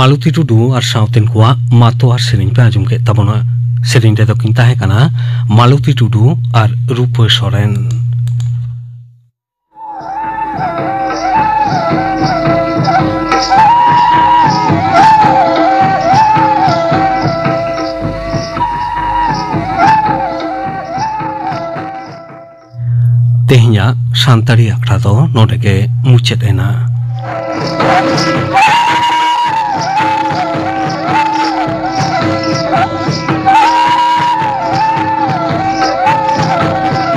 ᱢᱟᱞᱚᱛᱤ ᱴᱩᱰᱩ ᱟᱨ ᱥᱟᱶᱛᱮᱱ ᱠᱚᱣᱟᱜ ᱢᱟᱛᱳ ᱟᱨ ᱥᱮᱨᱮᱧ ᱯᱮ ᱟᱸᱡᱚᱢ ᱠᱮᱫ ᱛᱟᱵᱚᱱᱟ᱾ ᱥᱮᱨᱮᱧ ᱨᱮᱫᱚ ᱠᱤᱱ ᱛᱟᱦᱮᱸ ᱠᱟᱱᱟ ᱢᱟᱞᱚᱛᱤ ᱴᱩᱰᱩ ᱟᱨ ᱨᱩᱯᱟᱹ ᱥᱚᱨᱮᱱ᱾ ᱛᱮᱦᱮᱧᱟᱜ ᱥᱟᱱᱛᱟᱲᱤ ᱟᱠᱷᱲᱟ ᱫᱚ ᱱᱚᱰᱮ ᱜᱮ ᱢᱩᱪᱟᱹᱫ ᱮᱱᱟ᱾